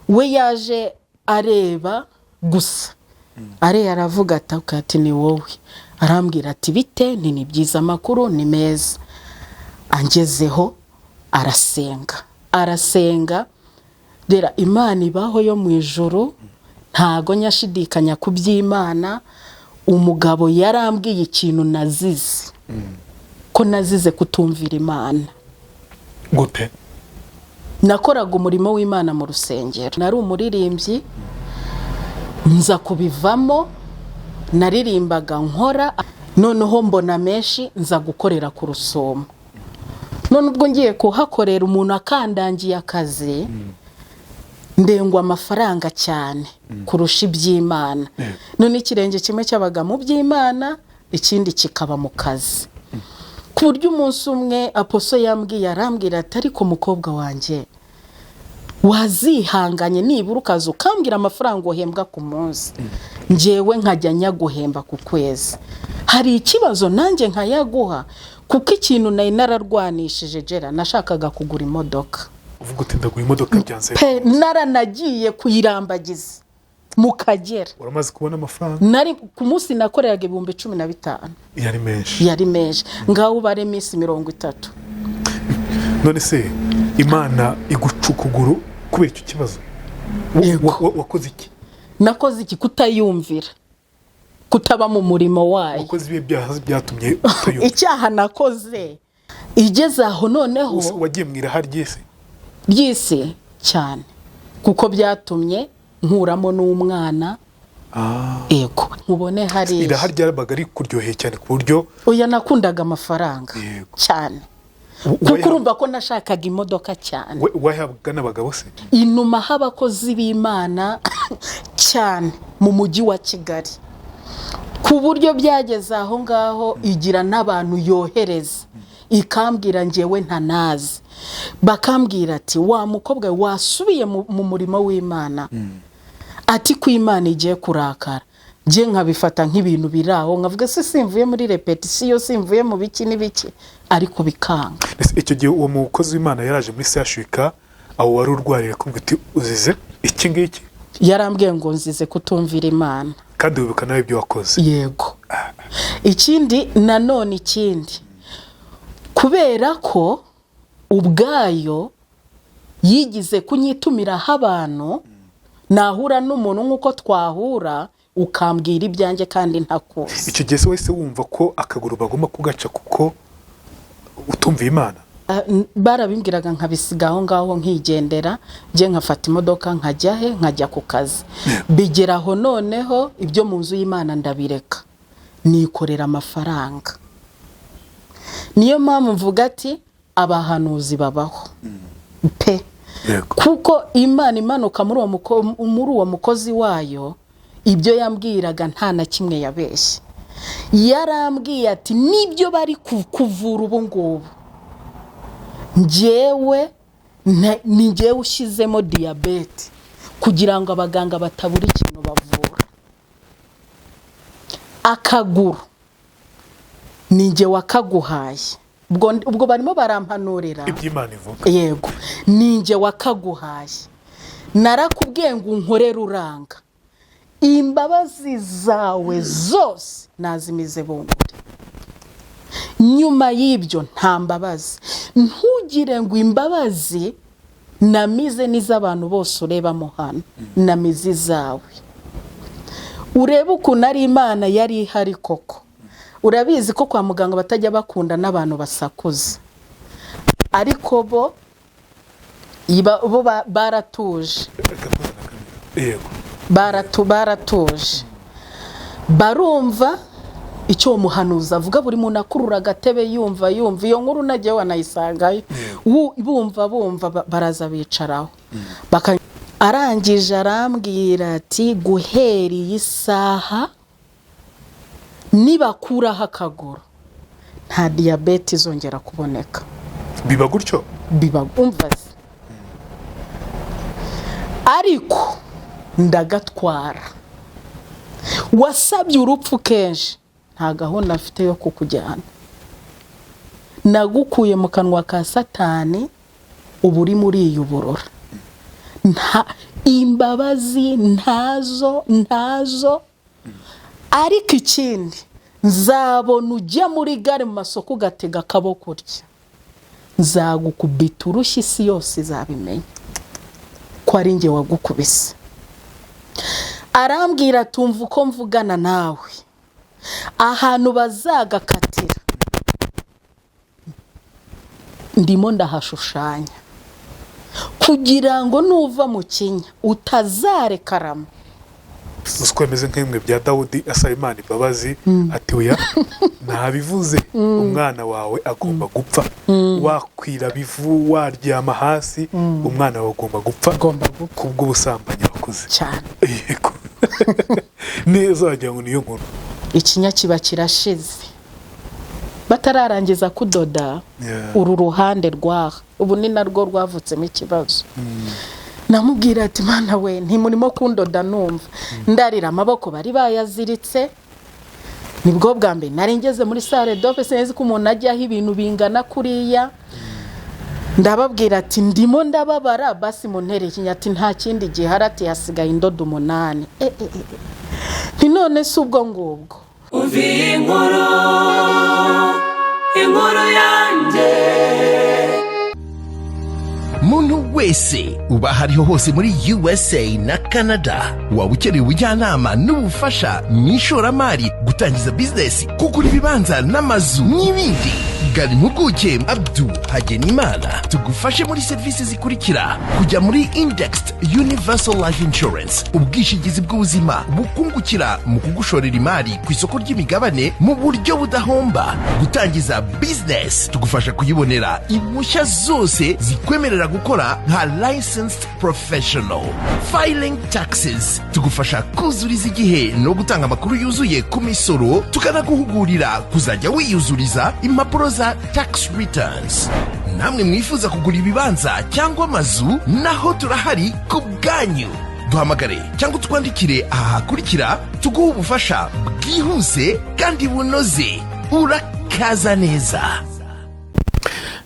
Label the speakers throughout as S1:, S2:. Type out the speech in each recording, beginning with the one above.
S1: We yaje areba gusa, areba aravuga ati: "Okay," ati: "Ni wowe." Arambwira ati: "Bite?" Ni byiza, amakuru ni meza. Angezeho arasenga, arasenga. Rera Imana ibaho yo mu ijuru, ntago nyashidikanya ku by'Imana. Umugabo yarambwiye ikintu nazize, ko nazize kutumvira Imana.
S2: Gute?
S1: Nakoraga umurimo w'Imana mu rusengero, nari umuririmbyi, nza kubivamo. Naririmbaga nkora, noneho mbona menshi, nza gukorera ku Rusumo. None ubwo ngiye kuhakorera, umuntu akandangiye akazi, ndengwa amafaranga cyane kurusha iby'Imana. None ikirenge kimwe cyabaga mu by'Imana, ikindi kikaba mu kazi, ku buryo umunsi umwe apostle yambwiye, arambwira ati: "Ariko mukobwa wanjye, wazihanganye nibura ukaza ukambwira amafaranga uhembwa ku munsi, njyewe nkajya nyaguhemba ku kwezi, hari ikibazo? Nanjye nkayaguha." Kuko ikintu nari nararwanishije gera, nashakaga kugura imodoka.
S2: Uvuga uti: "Ndagura imodoka byanze."
S1: Pe, naranagiye kuyirambagiza mu Kagera.
S2: Uramaze kubona amafaranga?
S1: Nari ku munsi nakoreraga 15,000.
S2: Yari menshi.
S1: Yari menshi. Ngaho ubare iminsi 30.
S2: None se Imana iguca ukuguru kubera icyo kibazo?
S1: Yego.
S2: Wakoze iki?
S1: Nakoze iki? Kutayumvira, kutaba mu murimo wayo.
S2: Wakoze ibihe byaha byatumye utayumva?
S1: Icyaha nakoze, igeze aho noneho.
S2: Wagiye mu iraha ry'isi?
S1: Ry'isi cyane, kuko byatumye nkuramo n'umwana. Ego, nkubone hariya.
S2: Iraha ryabaga rikuryoheye cyane ku buryo?
S1: Oya, nakundaga amafaranga cyane, kuko urumva ko nashakaga imodoka cyane.
S2: Wayahabwaga n'abagabo se?
S1: Inuma abakozi b'Imana cyane mu mujyi wa Kigali, ku buryo byageze aho ngaho igira n'abantu yohereza, ikambwira ngewe ntanazi, bakambwira ati: "Wa mukobwa we, wasubiye mu murimo w'Imana," ati ko Imana igiye kurakara. Njye nkabifata nk'ibintu biri aho, nkavuga: "Se simvuye muri répétition, simvuye mu biki n'ibiki?" Ariko bikanga.
S2: Ese icyo gihe uwo mukozi w'Imana yaraje muri CHUK aho wari urwariye, akubwira uti: "Uzize iki ngiki"?
S1: Yarambwiye ngo nzize kutumvira Imana.
S2: Kandi wibuka nawe ibyo wakoze?
S1: Yego. Ikindi nanone, ikindi, kubera ko ubwayo yigize kunyitumiraho abantu, nahura n'umuntu nk'uko twahura, ukambwira ibyanjye kandi ntakuzi.
S2: Icyo gihe se wahise wumva ko akaguru bagomba kugaca kuko utumviye Imana?
S1: Barabimbwiraga nkabisiga aho ngaho, nkigendera, njye nkafata imodoka nkajya he? Nkajya ku kazi. Bigera aho noneho ibyo mu nzu y'Imana ndabireka, nikorera amafaranga. Niyo mpamvu mvuga ati abahanuzi babaho pe, kuko Imana imanuka muri uwo mukozi wayo, ibyo yambwiraga nta na kimwe yabeshye. Yarambwiye ati: "Nibyo bari kuvura ubu ngubu, njyewe ni njyewe ushyizemo diyabete kugira ngo abaganga batabura ikintu bavura. Akaguru ni njye wakaguhaye." Ubwo barimo barampanurira.
S2: Iby'Imana ivuga.
S1: Yego, ni njye wakaguhaye, narakubwiye ngo unkorere uranga, imbabazi zawe zose nazimize bunguri. Nyuma y'ibyo nta mbabazi. Ntugire ngo imbabazi namize n'iz'abantu bose urebamo hano, namize izawe." Urebe ukuntu ari Imana yari ihari koko. Urabizi ko kwa muganga batajya bakunda n'abantu basakuza, ariko bo baratuje.
S2: Reka kuzana kamera. Yego.
S1: Baratuje, barumva icyo uwo muhanuzi avuga. Buri muntu akurura agatebe yumva, yumva iyo nkuru, nagiye wanayisangayo. Bumva baraza bicaraho. Arangije arambwira ati: "Guhera iyi saha, nibakuraho akaguru, nta diyabete izongera kuboneka."
S2: Biba gutyo?
S1: Biba. Umva se, ariko ndagatwara. Wasabye urupfu kenshi, nta gahunda afite yo kukujyana. Nagukuye mu kanwa ka Satani, ubu urimo uriyuburura. Nta Imbabazi ntazo, ntazo. Ariko ikindi, nzabona ujya muri gare, mu masoko, ugatega akaboko urya, nzagukubita urushyi, isi yose izabimenya ko ari njye wagukubise. Arambwira, tumva uko mvugana nawe, ahantu bazagakatira ndimo ndahashushanya kugira ngo nuva mu kinya utazarekarama.
S2: Uzi ko bimeze nk'imwe bya Dawudi asaba Imana imbabazi, ati: "Oya, ntabivuze, umwana wawe agomba gupfa. Wakwira bivu, waryama hasi, umwana wawe agomba gupfa."
S1: Agomba gupfa.
S2: Kubw'ubusambanyi wakoze.
S1: Cyane.
S2: Yego, neza, wagira ngo niyo nkuru.
S1: Ikinya kiba kirashize batararangiza kudoda. Uru ruhande rwaha ubu ni narwo rwavutsemo ikibazo. Namubwira ati: "Mana we, ntimurimo kundoda." Numva ndarira, amaboko bari bayaziritse. Nibwo bwa mbere nari ngeze muri salle d'op, sinzi ko umuntu ajyaho ibintu bingana kuriya. Ndababwira ati: "Ndimo ndababara, basi muntere ikinya." Ati: "Nta kindi gihari." Ati: "Hasigaye indodo 8." Eh, eh, eh. Nti: "None se ubwo ngubwo?"
S3: Umva iyi nkuru, inkuru yanjye.
S4: Muntu wese uba aho ariho hose muri USA na Canada, waba ukeneye ubujyanama n'ubufasha mu ishoramari, gutangiza bizinesi, kugura ibibanza n'amazu n'ibindi, gana impuguke Abdu Hagenimana tugufashe muri serivisi zikurikira: kujya muri Indexed Universal Life Insurance, ubwishingizi bw'ubuzima bukungukira mu kugushorera imari ku isoko ry'imigabane mu buryo budahomba; gutangiza bizinesi, tugufasha kuyibonera impushya zose zikwemerera gukora nka licensed professional; filing taxes, tugufasha kuzuriza igihe no gutanga amakuru yuzuye ku misoro, tukanaguhugurira kuzajya wiyuzuriza impapuro za tax returns. Namwe mwifuza kugura ibibanza cyangwa amazu, naho turahari ku bwanyu. Duhamagare cyangwa utwandikire aha hakurikira, tuguhe ubufasha bwihuse kandi bunoze. Urakaza neza.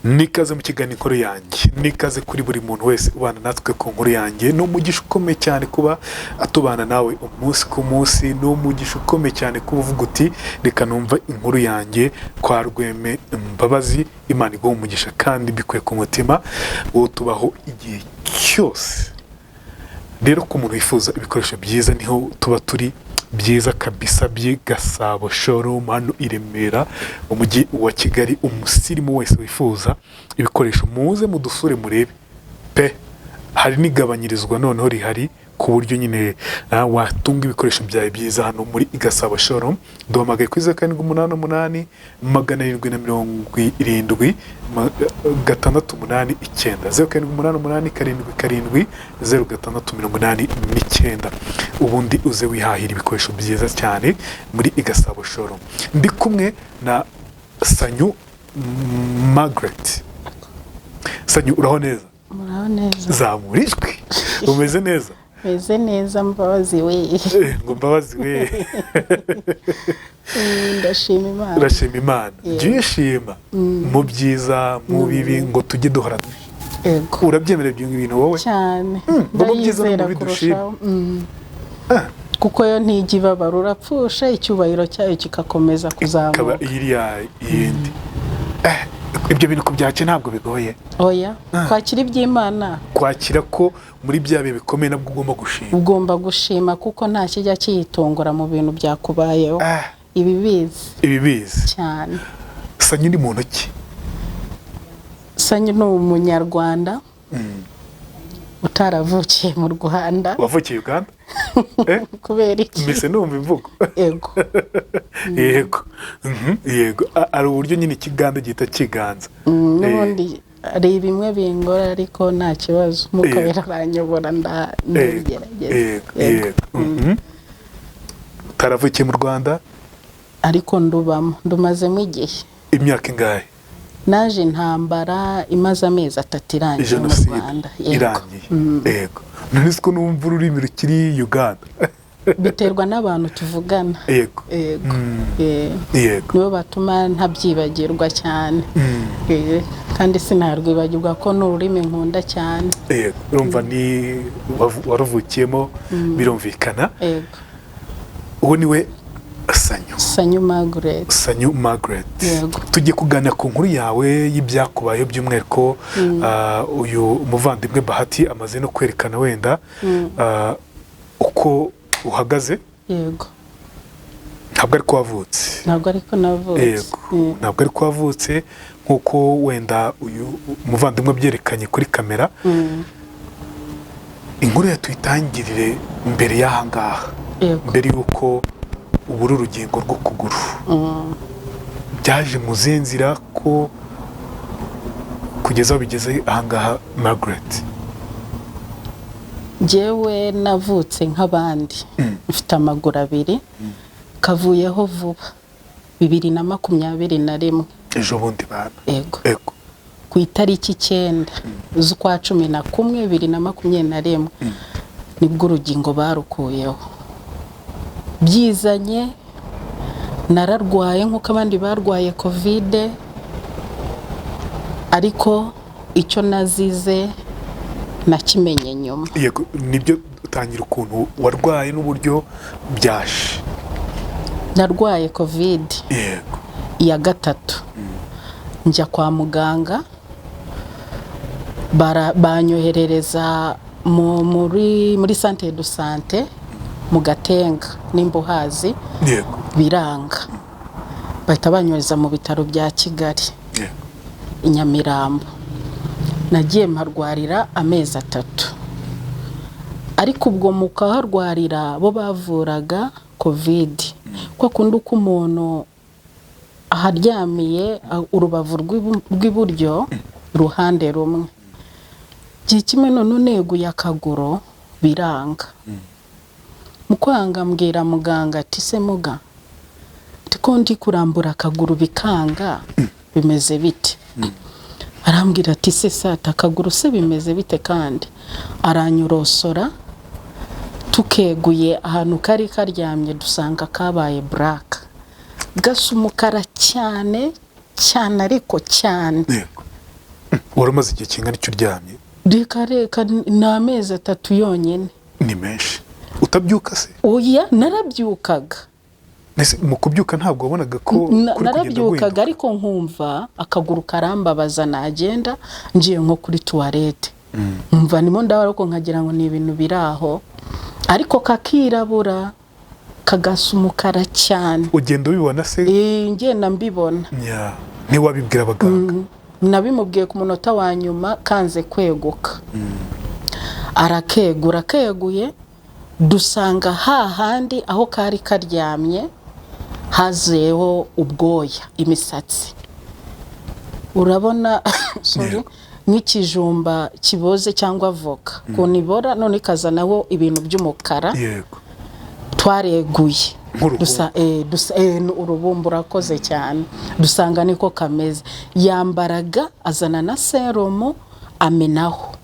S2: Nikaze mu kiganiro Inkuru Yanjye. Nikaze kuri buri muntu wese ubana natwe ku Nkuru Yanjye. Ni umugisha ukomeye cyane kuba atubana nawe umunsi ku munsi. Ni umugisha ukomeye cyane kuba uvuga uti: "Reka numva inkuru yanjye kwa Rweme Mbabazi." Imana iguha umugisha kandi mbikuye ku mutima, wowe tubaho igihe cyose. Rero ku muntu wifuza ibikoresho byiza, niho tuba turi, byiza kabisa by'i Gasabo Showroom hano i Remera mu mujyi wa Kigali. Umusirimu wese wifuza ibikoresho, muze mudusure murebe pe. Hari n'igabanyirizwa noneho rihari ku buryo nyine watunga ibikoresho byawe byiza hano muri Gasabo Showroom. Duhamagaye kuri 0788 770 689, 0788 77 0689. Ubundi uze wihahira ibikoresho byiza cyane muri Igasabo Showroom. Ndi kumwe na Sanyu Margaret. Sanyu, uraho neza?
S1: Muraho neza.
S2: Zamura ijwi. Umeze neza?
S1: Meze neza, Mbabazi we.
S2: Ngo Mbabazi we.
S1: Ndashima Imana.
S2: Urashima Imana.
S1: Yego.
S2: Jya uyishima mu byiza, mu bibi, ngo tujye duhora.
S1: Yego.
S2: Urabyemera ibyo bintu wowe?
S1: Cyane.
S2: Ngo mu byiza no mu
S1: Ndayizera
S2: bibi dushima.
S1: kurushaho. Kuko yo ntijya ibabara, urapfusha, icyubahiro cyayo kikakomeza
S2: ikaba
S1: kuzamuka.
S2: iriya yindi. Ibyo bintu kubyakira ntabwo bigoye?
S1: Oya, kwakira iby'Imana.
S2: Kwakira ko muri bya bihe bikomeye nabwo ugomba gushima.
S1: Ugomba gushima kuko nta kijya kiyitungura mu bintu byakubayeho. Ibi bizi.
S2: Ibi bizi.
S1: Cyane.
S2: Sanyu ni muntu ki?
S1: Sanyu ni umunyarwanda utaravukiye mu Rwanda.
S2: Wavukiye Uganda?
S1: Kubera iki?
S2: Mbese numva imvugo.
S1: Ego.
S2: Yego. Yego. Hari uburyo nyine ikiganda gihita kiganza.
S1: N'ubundi hari bimwe bingora, ariko nta kibazo, mukabera aranyobora, ndabigerageza.
S2: Yego.
S1: Yego.
S2: Utaravukiye mu Rwanda?
S1: Ariko ndubamo, ndumazemo igihe.
S2: Imyaka ingahe?
S1: Naje intambara imaze amezi 3 irangiye mu
S2: Jenoside
S1: Rwanda. Yego.
S2: irangiye. Yego. None ko numva ururimi rukiri Uganda?
S1: Biterwa n'abantu tuvugana. Yego.
S2: Yego.
S1: Nibo batuma ntabyibagirwa cyane. Kandi sinarwibagirwa ko ni ururimi nkunda cyane.
S2: Yego, urumva ni waruvukiyemo, birumvikana.
S1: Yego.
S2: Uwo niwe Sanyu.
S1: Sanyu Margaret.
S2: Sanyu Margaret.
S1: Yego.
S2: Tugiye kuganira ku nkuru yawe y'ibyakubayeho, by'umwihariko uyu muvandimwe Bahati amaze no kwerekana wenda uko uhagaze.
S1: Yego.
S2: Ntabwo ariko wavutse.
S1: Ntabwo ariko navutse.
S2: Yego, ntabwo ariko wavutse nk'uko wenda uyu muvandimwe abyerekanye kuri kamera. Inkuru yatuyitangirire mbere y'aha ngaha, mbere y'uko ubura urugingo rw'ukuguru. Byaje mu zihe nzira ko kugeza aho bigeze ahangaha, Margaret?
S1: Njyewe navutse nk'abandi, mfite amaguru abiri, kavuyeho vuba 2021.
S2: Ejo bundi bana.
S1: Yego.
S2: Ego.
S1: Ku itariki 9 z'ukwa 11 2021 nibwo urugingo barukuyeho. Byizanye, nararwaye nk'uko abandi barwaye COVID, ariko icyo nazize nakimenye nyuma.
S2: Yego, nibyo, utangira ukuntu warwaye n'uburyo byaje.
S1: Narwaye COVID iya gatatu, njya kwa muganga, banyoherereza muri centre de santé mu Gatenga, nimba uhazi.
S2: Yego.
S1: Biranga, bahita banyohereza mu bitaro bya Kigali, i Nyamirambo. Nagiye mparwarira amezi 3, ariko ubwo mu kuharwarira bo bavuraga COVID ko kundi uko umuntu aharyamiye urubavu rw'iburyo uruhande rumwe. Igihe kimwe none neguye akaguru biranga. Mu kwanga mbwira muganga ati: "Se muga, ko ndi kurambura akaguru bikanga, bimeze bite?" Arambwira ati: "Se sata, akaguru se bimeze bite?" Kandi aranyorosora, tukeguye ahantu kari karyamye dusanga kabaye black, gasa umukara cyane cyane, ariko cyane.
S2: Yego. Wari umaze igihe kingana icyo uryamye?
S1: Reka reka, ni amezi 3 yonyine.
S2: Ni menshi. Utabyuka se?
S1: Oya, narabyukaga.
S2: Ese mu kubyuka ntabwo wabonaga ko kuri kugenda
S1: Narabyukaga,
S2: guhinduka?
S1: ariko nkumva akaguru karambabaza, nagenda ngiye nko kuri toilette nkumva ndimo ndabara, ariko nkagira ngo ni ibintu biri aho, ariko kakirabura, kagasa umukara cyane.
S2: Ugenda ubibona se?
S1: Eh, ngenda mbibona.
S2: Nya, ntiwabibwira abaganga?
S1: Nabimubwiye ku munota wa nyuma kanze kweguka. Arakegura, akeguye dusanga hahandi aho kari karyamye hazeho ubwoya, imisatsi, urabona, sorry, nk'ikijumba kiboze cyangwa avoka ukuntu ibora, none ikazanaho ibintu by'umukara. Twareguye.
S2: Nk'urubumbu.
S1: Dusa ni urubumbu, urakoze cyane. Dusanga niko kameze. Yambaraga, azana na serumu, amenaho,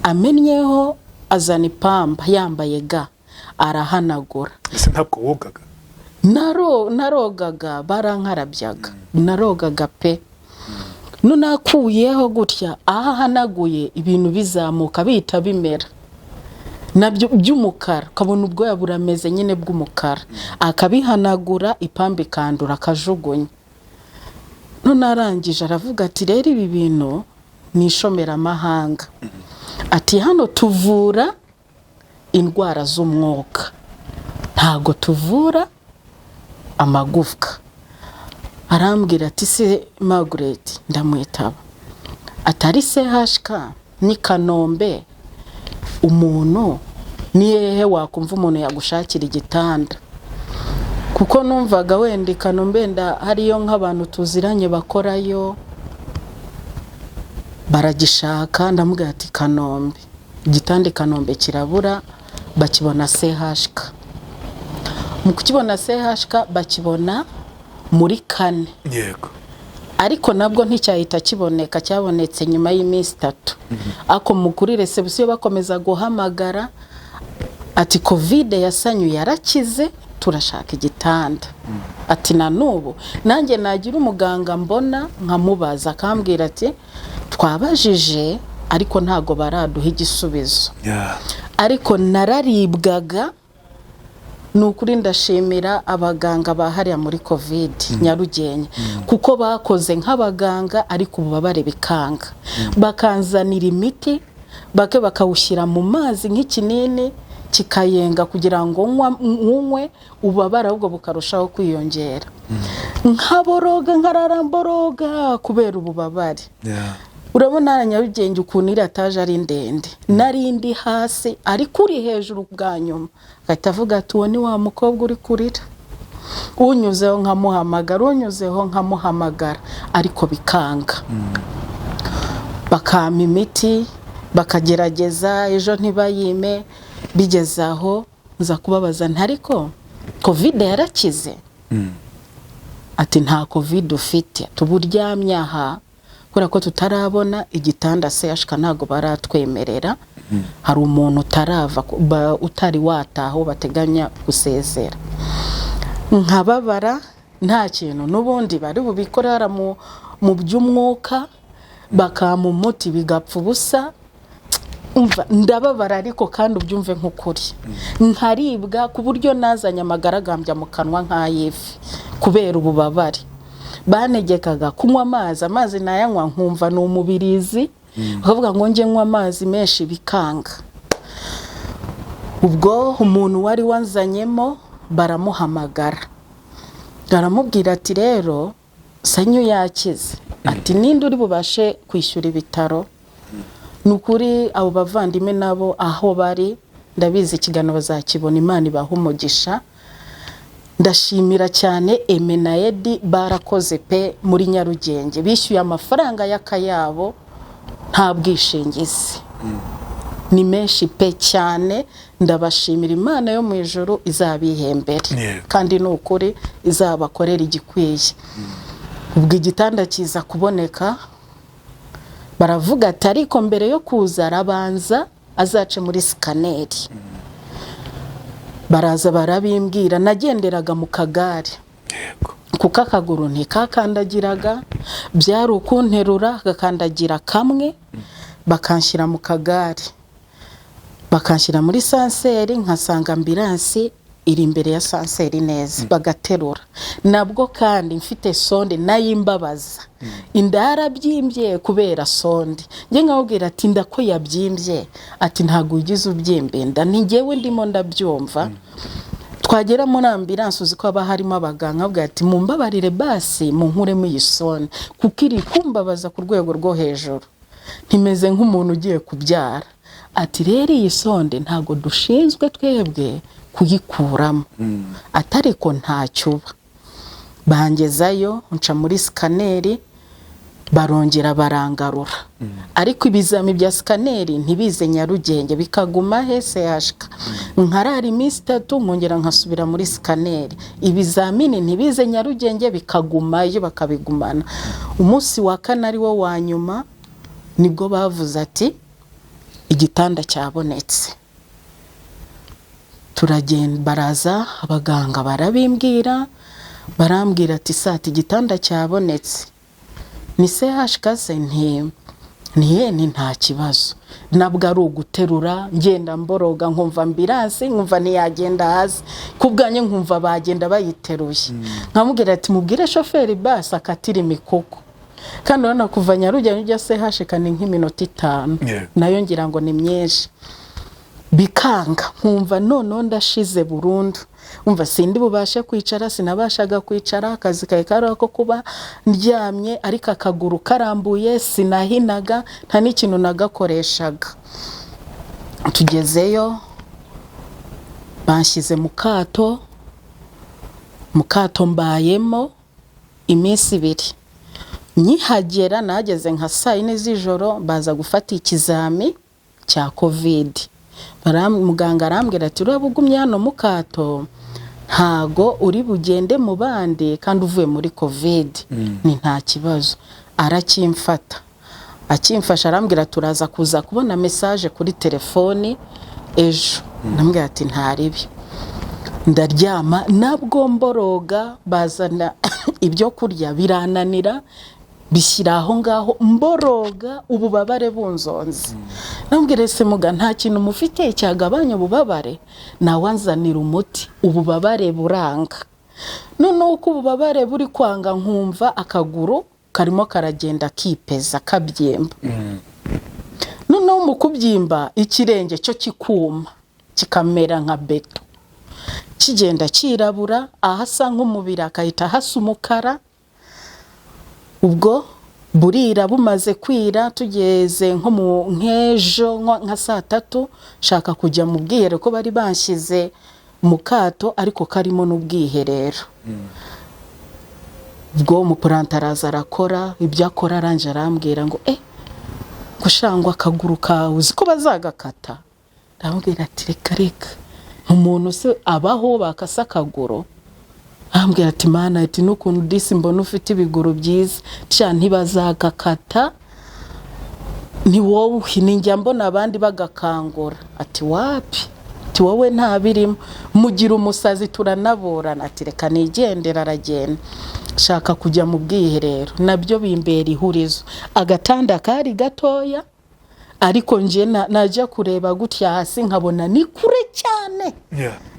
S1: amennyeho, azana ipamba yambaye ga, arahanagura.
S2: Ese ntabwo wogaga?
S1: Narogaga, barankarabyaga, narogaga pe. None akuyeho gutya, aho ahanaguye ibintu bizamuka bihita bimera nabyo by'umukara, ukabona ubwoya burameze nyine bw'umukara, akabihanagura, ipamba ikandura, akajugunya. None arangije aravuga ati: "Rero ibi bintu ni ishomeramahanga." Ati: "Hano tuvura indwara z'umwuka, ntago tuvura amagufwa." Arambwira ati: "Se Margaret?" Ndamwitaba. Atari CHK ni Kanombe, umuntu ni hehe wakumva umuntu yagushakira igitanda? Kuko numvaga wenda i Kanombe nda hariyo nk'abantu tuziranye bakorayo, baragishaka. Ndamubwira ati: "Kanombe, igitanda i Kanombe kirabura." Bakibona CHK. Mu kukibona CHK bakibona muri kane. Ariko nabwo nticyahita kiboneka, cyabonetse nyuma y'iminsi 3. Ariko mu kuri réception bakomeza guhamagara. Ati: "Covid ya Sanyu yarakize, turashaka igitanda." Ati: "Na n'ubu nanjye nagira umuganga mbona nkamubaza, akambwira ati twabajije ariko ntago baraduha igisubizo." Ariko nararibwaga, ni ukuri. Ndashimira abaganga ba hariya muri Covid Nyarugenge, kuko bakoze nk'abaganga, ariko ububabare bikanga, bakanzanira imiti bake bakawushyira mu mazi nk'ikinini kikayenga kugira ngo nkunywe, ububabare ahubwo bukarushaho kwiyongera, nkaboroga, nkarara mboroga kubera ububabare. Urabona hariya Nyarugenge ukuntu iriya etaje ari ndende, nari ndi hasi ariko uri hejuru bwa nyuma agahita avuga ati: "Uwo ni wa mukobwa uri kurira." Unyuzeho nkamuhamagara, unyuzeho nkamuhamagara, ariko bikanga. Bakampa imiti, bakagerageza, ejo ntibayime. Bigeze aho nza kubabaza nti: "Ariko Covid yarakize?" Ati: "Nta Covid ufite, tuba uryamye aha kubera ko tutarabona igitanda CHK, ntabwo baratwemerera. Hari umuntu utarava utari wataha uwo bateganya gusezera." Nkababara, nta kintu n'ubundi bari bubikore hara mu by'umwuka, bakampa umuti bigapfa ubusa. Umva, ndababara ariko kandi ubyumve nk'ukuri, nkaribwa ku buryo nazanye amagaragambya mu kanwa nk'ay'ifi kubera ububabare. Banegekaga kunywa amazi, amazi nayanywa nkumva ni umubirizi, bakavuga ngo njye nywa amazi menshi, bikanga. Ubwo umuntu wari wanzanyemo baramuhamagara, baramubwira ati: "Rero Sanyu yakize." Ati: "Ninde uri bubashe kwishyura ibitaro?" Ni ukuri, abo bavandimwe nabo aho bari ndabizi ikiganiro bazakibona, Imana ibaha umugisha. Ndashimira cyane Eme na Edi, barakoze pe. Muri Nyarugenge bishyuye amafaranga y'akayabo, nta bwishingizi, ni menshi pe cyane. Ndabashimira, Imana yo mu ijuru izabihembere. Kandi ni ukuri izabakorera igikwiye. Ubwo igitanda kiza kuboneka, baravuga ati: "Ariko mbere yo kuza arabanza azace muri scanner." Baraza barabimbwira. Nagenderaga mu kagare kuko akaguru ntikakandagiraga, byari ukunterura gakandagira kamwe, bakanshyira mu kagare, bakanshyira muri ascenseur, nkasanga ambulance iri imbere ya ascenseur neza, bagaterura. Nabwo kandi mfite sonde nayo imbabaza, inda yarabyimbye kubera sonde. Njye nkababwira ati: "Inda ko yabyimbye?" Ati: "Ntabwo wigeze ubyimba inda." Ni njyewe ndimo ndabyumva. Twagera muri ambulance, uzi ko haba harimo abaganga, bavuga ati: "Mumbabarire basi munkuremo iyi sonde kuko iri kumbabaza ku rwego rwo hejuru, ntimeze nk'umuntu ugiye kubyara." Ati: "Rero iyi sonde ntabwo dushinzwe twebwe kuyikuramo." Ati: "Ariko ntacyo uba." Bangezayo, nca muri scanner, barongera barangarura, ariko ibizami bya scanner ntibize Nyarugenge, bikaguma he? CHK. Nkarara iminsi 3, nkongera nkasubira muri scanner, ibizamini ntibize Nyarugenge, bikagumayo, bakabigumana. Umunsi wa kane ari wo wa nyuma nibwo bavuze ati: "Igitanda cyabonetse." Turagenda, baraza abaganga barabimbwira, barambwira ati: "Sati, igitanda cyabonetse ni CHK se?" Nti: "Niye." Ni nta kibazo. Nabwo ari uguterura, ngenda mboroga, nkumva ambulance, nkumva ntiyagenda hasi ku bwanjye, nkumva bagenda bayiteruye. Nkamubwira ati: "Mubwire shoferi basi akatira imikuku." Kandi urabona kuva Nyarugenge ujya CHK ni nk'iminota 5, nayo ngira ngo ni myinshi. Bikanga, nkumva noneho ndashize burundu, umva sindi bubashe kwicara, sinabashaga kwicara. Akazi kawe kari ako kuba ndyamye ariko akaguru karambuye, sinahinaga, nta n'ikintu nagakoreshaga. Tugezeyo banshyize mu kato, mu kato mbayemo iminsi 2. Nkihagera, nahageze nka saa 4 z'ijoro, baza gufata ikizami cya Covid. Muganga arambwira ati: "Uraba ugumye hano mu kato, ntago uri bugende mu bandi kandi uvuye muri Covid." Ni nta kibazo. Arakimfata, akimfasha arambwira: "Turaza kuza kubona message kuri telefoni ejo." Ndamubwira ati ntaribi. Ndaryama, nabwo mboroga, bazana ibyo kurya birananira, bishyira aho ngaho, mboroga, ububabare bunzonze. Ndamubwira: "Ese muga, nta kintu mufite cyagabanya ububabare?" Nawe anzanira umuti, ububabare buranga. Noneho uko ububabare buri kwanga, nkumva akaguru karimo karagenda kipeza, kabyimba. Noneho mu kubyimba, ikirenge cyo kikuma, kikamera nka beto, kigenda kirabura, ahasa nk'umubiri akahita hasa umukara. Ubwo burira, bumaze kwira, tugeze nko mu nk'ejo nka saa 3, nshaka kujya mu bwiherero, ko bari banshyize mu kato ariko karimo n'ubwiherero. Ubwo umupuranta araza, arakora ibyo akora, arangije arambwira ngo gushangwa akaguru kawe, uzi ko bazagakata? Ndamubwira ati: "Reka reka, umuntu se abaho bakasa akaguru?" Arambwira ati: "Mana," ati, "n'ukuntu disi mbona ufite ibiguru byiza cya, ntibazagakata, ni wowe ninjya mbona abandi bagakangura." Ati: "Wapi," ati, "wowe nta birimo." Mugira umusazi, turanaburana. Ati: "Reka nigendera." Aragenda. Shaka kujya mu bwiherero, nabyo bimbera ihurizo. Agatanda kari gatoya, ariko njye najya kureba gutya hasi nkabona ni kure cyane,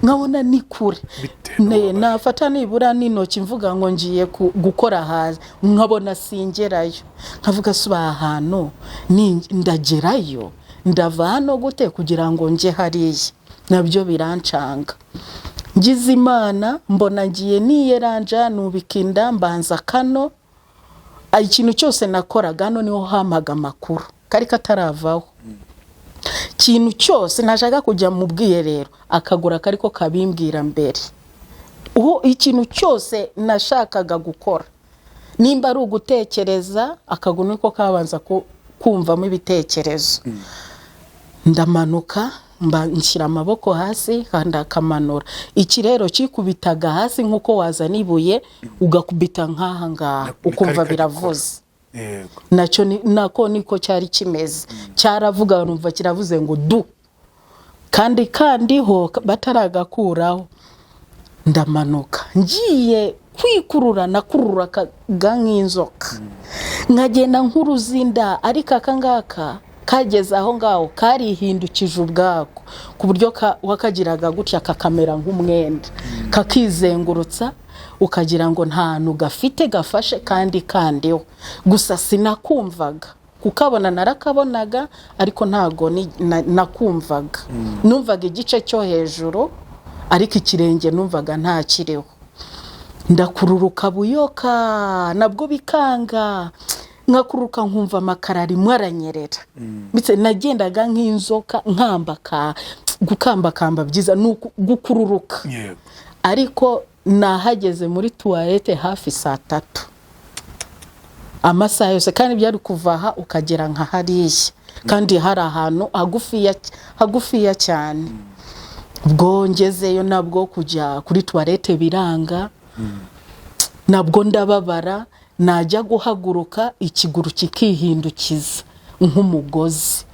S1: nkabona ni kure.
S2: Bitewe n'ububabare.
S1: Nafata nibura n'intoki mvuga ngo ngiye gukora hasi, nkabona singerayo. Nkavuga: "Si aha hantu ndagerayo, ndava hano gute kugira ngo njye hariya?" Nabyo birancanga. Ngize Imana mbona ngiye niyeranja, nubika inda, mbanza kano. Ikintu cyose nakoraga hano niho hampaga amakuru, kari kataravaho. Ikintu cyose nashaka kujya mu bwiherero, akagura kariko kabimbwira mbere. Uwo ikintu cyose nashakaga gukora, nimba ari ugutekereza, akaguru niko kabanza kumvamo ibitekerezo. Ndamanuka, mba nshyira amaboko hasi, ndakamanura. Iki rero kikubitaga hasi nk'uko wazana ibuye ugakubita nk'aha ngaha, ukumva
S2: kari kagikora.
S1: biravuze. Nacyo nako niko cyari kimeze, cyaravuga, numva kiravuze ngo du, kandi kandiho bataragakuraho. Ndamanuka, ngiye kwikurura, nakururaga nk'inzoka, nkagenda nk'uruzinda, ariko aka ngaka kageze aho ngaho karihindukije ubwako, ku buryo wakagiraga gutya kakamera nk'umwenda, kakizengurutsa, ukagira ngo nta hantu gafite gafashe, kandi kandiho. Gusa sinakumvaga. Kukabona narakabonaga, ariko ntago nakumvaga. Numvaga igice cyo hejuru, ariko ikirenge numvaga ntakiriho. Ndakururuka buyoka, nabwo bikanga, nkakururuka nkumva amakara arimo aranyerera. Ndetse nagendaga nk'inzoka, nkambaka, gukambakamba byiza ni gukururuka. Ariko nahageze muri tuwarete hafi saa 3, amasaha yose, kandi byari kuva aha ukagera nka hariya, kandi hari ahantu hagufiya, hagufiya cyane. Ubwo ngezeyo, nabwo kujya kuri tuwarete biranga, nabwo ndababara. Najya guhaguruka, ikiguru kikihindukiza nk'umugozi,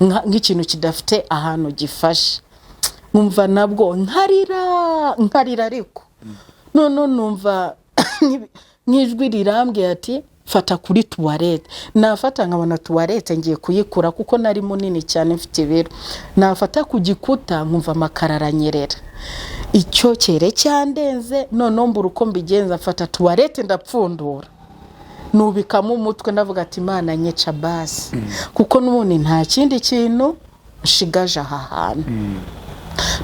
S1: nk'ikintu kidafite ahantu gifashe. Nkumva nabwo nkarira, nkarira, ariko none numva nk'ijwi rirambwiye ati: "Fata kuri tuwarete." Nafata nkabona tuwarete ngiye kuyikura, kuko nari munini cyane, mfite ibiro. Nafata ku gikuta nkumva amakara aranyerera, icyokere cyandenze. Noneho mbura uko mbigenza, mfata tuwarete ndapfundura, nubikamo umutwe, ndavuga ati: "Imana, nyica basi, kuko n'ubundi nta kindi kintu nshigaje aha hantu."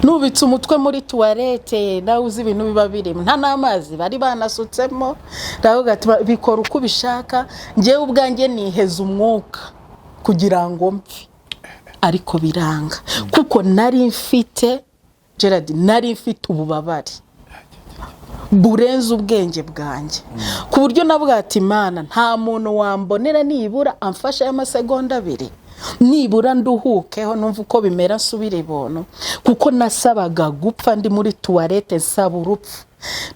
S1: Nubitse umutwe muri tuwarete, nawe uzi ibintu biba birimo, nta n'amazi bari banasutsemo. Ndavuga ati: "Bikora uko ubishaka." Njyewe ubwanjye niheza umwuka kugira ngo mpfe, ariko biranga, kuko nari mfite, Gerard, nari mfite ububabare burenze ubwenge bwanjye, ku buryo navuga ati: "Imana, nta muntu wambonera nibura amfashe y'amasegonda 2, nibura nduhukeho, numva uko bimera, nsubire ibuntu?" Kuko nasabaga gupfa ndi muri tuwarete, nsaba urupfu.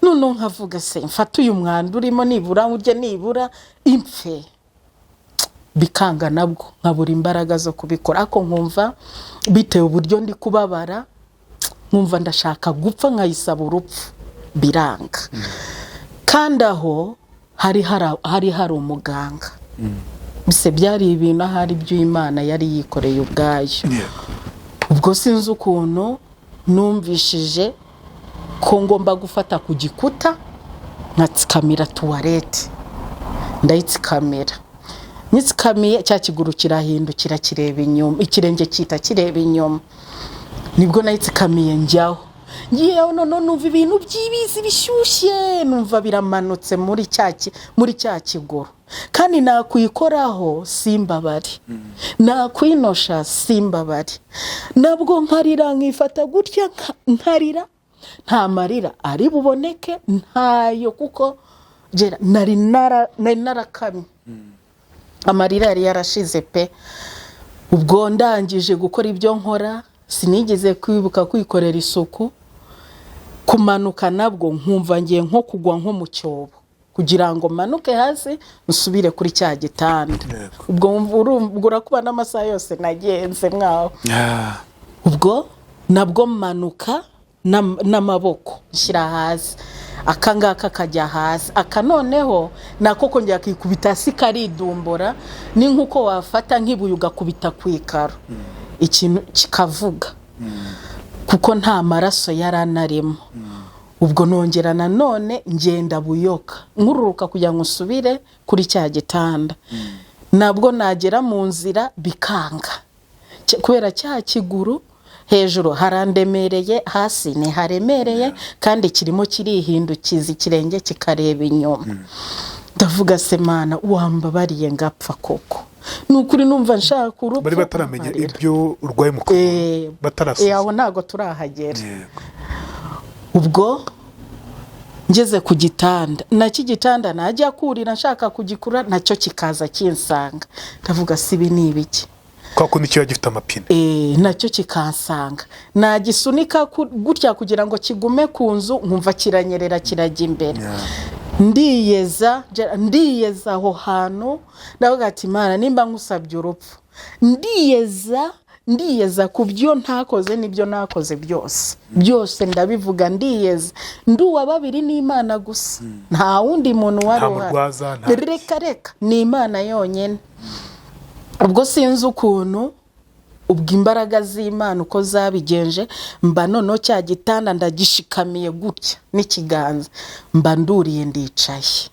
S1: Noneho nkavuga: "Se mfate uyu mwanda urimo, nibura urye, nibura impfe?" Bikanga, nabwo nkabura imbaraga zo kubikora, ariko nkumva bitewe uburyo ndi kubabara. Nkumva ndashaka gupfa, nkayisaba urupfu, biranga. Kandi aho hari umuganga. Bise byari ibintu ahari by'Imana yari yikoreye ubwayo. Ubwo sinzi ukuntu numvishije ko ngomba gufata ku gikuta nkatsikamira toilette. Ndayitsikamira, nyitsikamiye cya kiguru kirahindukira kireba inyuma, ikirenge kita kireba inyuma. Nibwo nayitsikamiye njyaho. Ngiyeho noneho numva ibintu by'ibizi bishyushye, numva biramanutse muri cya kiguru, kandi nakwikoraho simbabare, nakwinosha simbabare. Nabwo nkarira, nkifata gutya, nkarira, nta marira ari buboneke, ntayo, kuko nari narakamye, amarira yari yarashize pe. Ubwo ndangije gukora ibyo nkora, sinigeze kwibuka kwikorera isuku. Kumanuka nabwo nkumva ngiye nko kugwa nko mu cyobo, kugira ngo manuke hasi nsubire kuri cya gitanda. Ubwo urumva urakuba n'amasaha yose nagenze mwaho. Ubwo nabwo manuka n'amaboko nshyira hasi, aka ngaka kajya hasi, aka noneho nako kongera kikubita hasi karidumbura. Ni nk'uko wafata nk'ibuye ugakubita ku ikaro, ikintu kikavuga, kuko nta maraso yari anarimo. Ubwo nongera nanone ngenda buyoka nkururuka kugira ngo nsubire kuri cya gitanda. Nabwo nagera mu nzira bikanga, kubera cya kiguru hejuru harandemereye, hasi ntiharemereye, kandi kirimo kirihindukiza, ikirenge kikareba inyuma. Ndavuga: "Se Mana, wambabariye ngapfa koko? Ni ukuri numva nshaka urupfu."
S2: Bari bataramenya
S1: Amarira.
S2: ibyo urwaye mu kuguru? Batarasuzuma?
S1: Aho ntabwo turahagera. Ubwo ngeze ku gitanda, nacyo igitanda najya kurira nshaka kugikura, nacyo kikaza kinsanga. Ndavuga: "Si ibi ni ibiki?"
S2: Kwa kundi kiba gifite amapine.
S1: Nacyo kikansanga, nagisunika gutya kugira ngo kigume ku nzu, nkumva kiranyerera kirajya imbere. Ndiyeza, ndiyeza aho hantu. Ndavuga ati: "Imana, nimba nkusabye urupfu." Ndiyeza, ndiyeza ku byo ntakoze n'ibyo nakoze byose, byose ndabivuga, ndiyeza. Ndi uwa babiri n'Imana gusa, nta wundi muntu wari
S2: Nta
S1: uhari.
S2: murwaza, nta-
S1: Reka reka, ni Imana yonyine. Ubwo sinzi ukuntu, ubwo imbaraga z'Imana uko zabigenje, mba noneho cya gitanda ndagishikamiye gutya n'ikiganza, mba nduriye, ndicaye,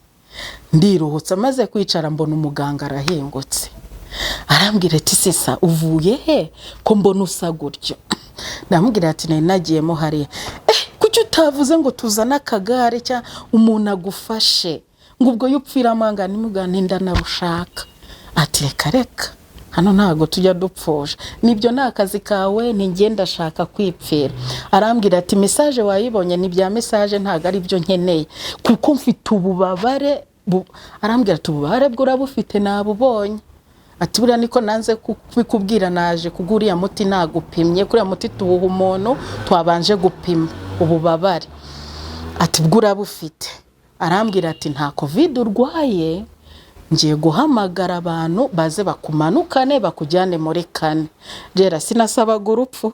S1: ndiruhutse. Maze kwicara mbona umuganga arahingutse, arambwira ati: "Sesa uvuye he ko mbona usa gutyo?" Ndamubwira ati: "Nari nagiyemo hariya." "Eh, kuki utavuze ngo tuzane akagare cyangwa umuntu agufashe?" Ngo ubwo iyo upfiramo angana nimugana ndanarushaka. Ati: "Reka reka, hano ntabwo tujya dupfusha, nibyo ni akazi kawe." Ntigenda, ndashaka kwipfira. Arambwira ati: "Message wayibonye?" Ni bya message, ntabwo ari byo nkeneye, kuko mfite ububabare. Arambwira ati: "Ububabare bwo urabufite, nabubonye." Ati: "Buriya niko nanze kubikubwira, naje kugura uriya muti nagupimye, kuriya muti tuwuha umuntu twabanje gupima ububabare." Ati: "Bwo urabufite." Arambwira ati: "Nta COVID urwaye, ngiye guhamagara abantu baze bakumanukane bakujyane muri kane." Rero sinasabaga urupfu,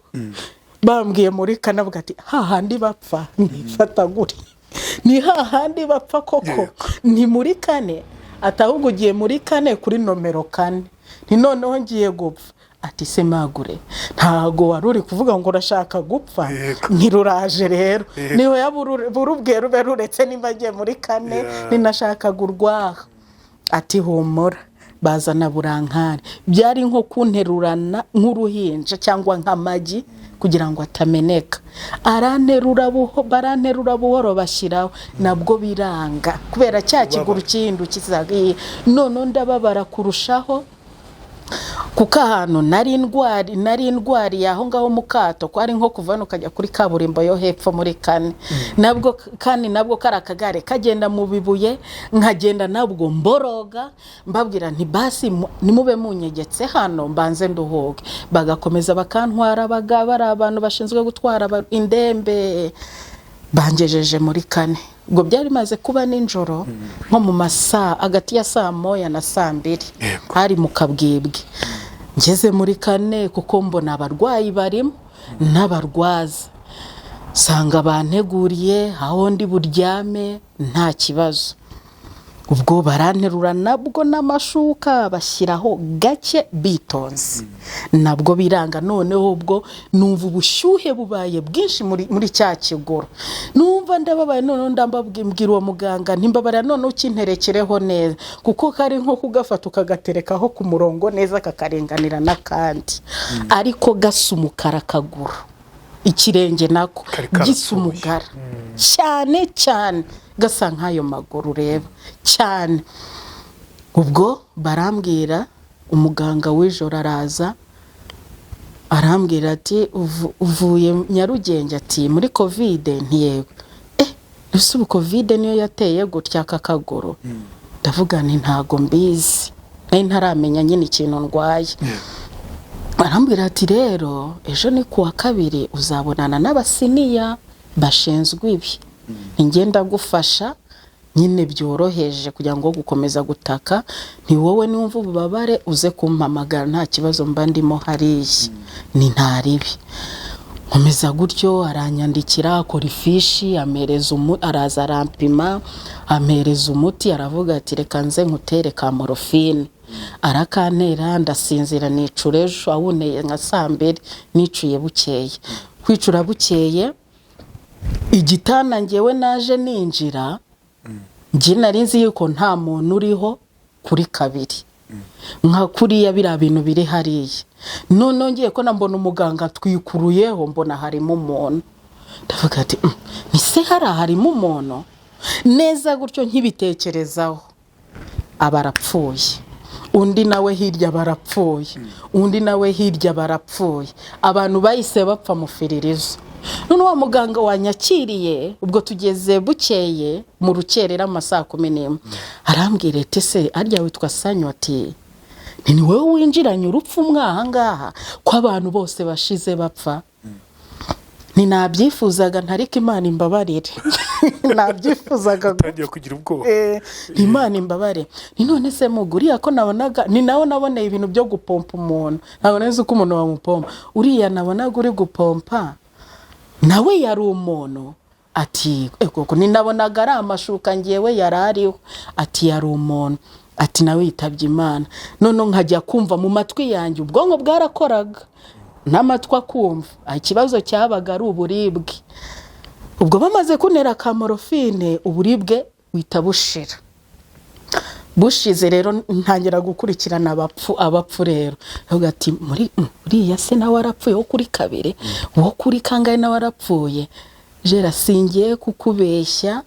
S1: bambwiye muri kane, avuga ati: "Hahandi bapfa nifata guri, ni hahandi bapfa koko, ni muri kane." Ati: "Ahubwo ugiye muri kane kuri nomero 4." Ni noneho ngiye gupfa. Ati: "Se magure, ntago wari uri kuvuga ngo urashaka gupfa?" Ntiruraje rero. Niho burubwe rube ruretse nimba agiye muri kane. Ninashakaga urwaha. Ati: "Humura." Bazana burankari, byari nko kunterurana nk'uruhinja cyangwa nk'amagi kugira ngo atameneka. Aranterura buho, baranterura buhoro, bashyiraho, nabwo biranga kubera cya kiguru kihindukizaga. None ndababara kurushaho, kuko ahantu nari ndwariye aho ngaho mu kato, ko ari nko kuva hano ukajya kuri kaburimbo yo hepfo muri kane. Nabwo kandi nabwo kari akagare kagenda mu bibuye, nkagenda nabwo mboroga, mbabwira nti: "Basi nimube munyegetse hano mbanze nduhuke." Bagakomeza bakantwara, bari abantu bashinzwe gutwara indembe, bangejeje muri kane. Ubwo byari bimaze kuba nijoro, nko mu masaa hagati ya saa 1 na saa 2. Hari mu kabwibwi. Ngeze muri kane, kuko mbona abarwayi barimo n'abarwaza. Sanga banteguriye aho ndi buryame, nta kibazo. Ubwo baranterura nabwo n'amashuka bashyiraho gake bitonze, nabwo biranga. Noneho ubwo numva ubushyuhe bubaye bwinshi muri cya kiguru, numva ndababaye. Noneho ndambabwira uwo muganga ntimbabarira, noneho ukinterekereho neza, kuko kari nko kugafata ukagaterekaho ku murongo neza kakarenganira n'akandi, ariko gasa umukara akaguru, ikirenge nako
S2: Kari karapfuye.
S1: gisa umukara cyane cyane, gasa nk'ayo maguru ureba cyane. Ubwo barambwira, umuganga w'ijoro araza arambwira ati: "Uvuye Nyarugenge?" Ati: "Muri COVID?" "Ntiyego." "Ese ubu COVID niyo yateye gutya aka kaguru?" Ndavuga nti: "Ntago mbizi." Nari ntaramenya nyine ikintu ndwaye. Arambwira ati: "Rero ejo ni kuwa kabiri, uzabonana n'abasiniya bashinzwe ibi, ngenda gufasha nyine byoroheje kugira ngo gukomeza gutaka, ni wowe niwumva ububabare uze kumpamagara, nta kibazo mba ndimo hariya ni ntaribi." Nkomeza gutyo, aranyandikira, akora ifishi, ampereza araza arampima, ampereza umuti, aravuga ati: "Reka nze nkutere ka morphine." Arakantera, ndasinzira, nicura ejo awuneye nka saa 2, nicuye bukeye. Kwicura bukeye, igitanda ngewe naje ninjira, njye nari nzi yuko nta muntu uriho kuri kabiri nka kuriya biriya bintu biri hariya. Noneho ngiye ko mbona umuganga atwikuruyeho, mbona harimo umuntu. Ndavuga ati: Ni se hariya harimo umuntu?" Neza gutyo nkibitekerezaho, aba arapfuye, undi nawe hirya barapfuye, undi nawe hirya barapfuye. Abantu bahise bapfa mu firirizo. None wa muganga wanyakiriye, ubwo tugeze bukeye mu rukerera mu ma saa 11, arambwira ati: "Se arya witwa Sanyu?" Ati: "Ni wowe winjiranye urupfu mwaha ngaha, ko abantu bose bashize bapfa?" Ntinabyifuzaga, ntariko Imana imbabarire, nabyifuzaga.
S2: Utangiye kugira ubwoba.
S1: Imana imbabare. Ni none se muguriya ko nabonaga, ni nawe naboneye ibintu byo gupompa umuntu, ntabwo nzi uko umuntu bamupompa, uriya nabonaga uri gupompa nawe yari umuntu? Ati: "Ego." Ninabonaga ari amashuka ngewe yari ariho. Ati: "Yari umuntu." Ati: "Nawe yitabye Imana." None nkajya kumva mu matwi yanjye, ubwonko bwarakoraga n'amatwi akumva. Ikibazo cyabaga ari uburibwe. Ubwo bamaze kuntera ka morphine, uburibwe buhita bushira. Bushize rero ntangira gukurikirana abapfu. Abapfu rero avuga ati: "Muri uriya se nawe arapfuye, wo kuri kabiri, wo kuri kangahe nawe arapfuye." Jera, singiye kukubeshya,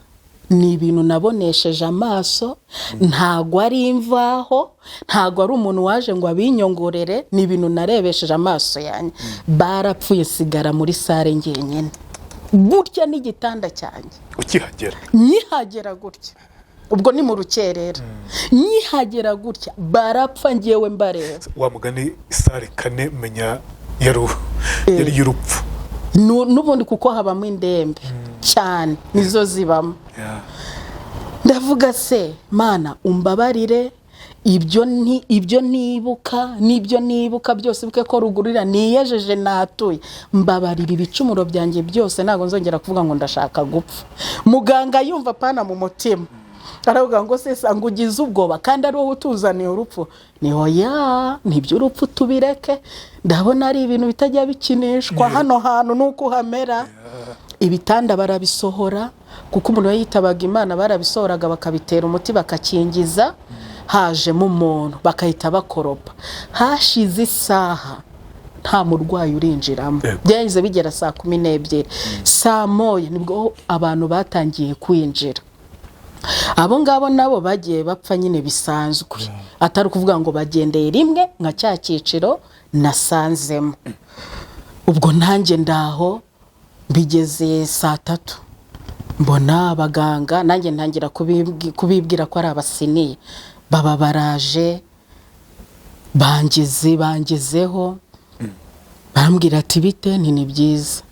S1: ni ibintu nabonesheje amaso, ntago ari imvaho, ntago ari umuntu waje ngo abinyongorere, ni ibintu narebesheje amaso yanjye. Barapfuye, sigara muri salle njyenyine gutya n'igitanda cyanjye.
S2: Ukihagera?
S1: Nkihagera gutya, ubwo ni mu rukerera, nkihagera gutya barapfa, ngewe mbareba.
S2: Wa mugani salle 4 menya yari y'urupfu.
S1: N'ubundi kuko habamo indembe cyane, nizo zibamo. Ndavuga: "Se Mana, umbabarire, ibyo ni ibyo nibuka n'ibyo nibuka byose, buke ko rugurira niyejeje natuye, mbabarira ibicumuro byanjye byose, ntabwo nzongera kuvuga ngo ndashaka gupfa." Muganga yumva pana mu mutima aravuga ngo: "Se ngo ugize ubwoba kandi ari wowe utuzaniye urupfu?" Ni hoya, nibyo, urupfu tubireke, ndabona ari ibintu bitajya bikinishwa hano hantu nuko hamera. Ibitanda barabisohora, kuko umuntu iyo yitabaga Imana barabisohoraga, bakabitera umuti, bakakingiza, hajemo umuntu bakahita bakoropa. Hashize isaha nta murwayi urinjiramo. Byahise bigera saa 12, saa 1 nibwo abantu batangiye kwinjira. Abo ngabo nabo bagiye bapfa nyine bisanzwe, atari ukuvuga ngo bagendeye rimwe nka cya cyiciro nasanzemo. Ubwo nanjye ndaho, bigeze saa 3 mbona abaganga, nanjye ntangira kubibwira ko ari abasiniya, baba baraje bangize bangezeho, barambwira ati: "Bite?" "Nti ni byiza."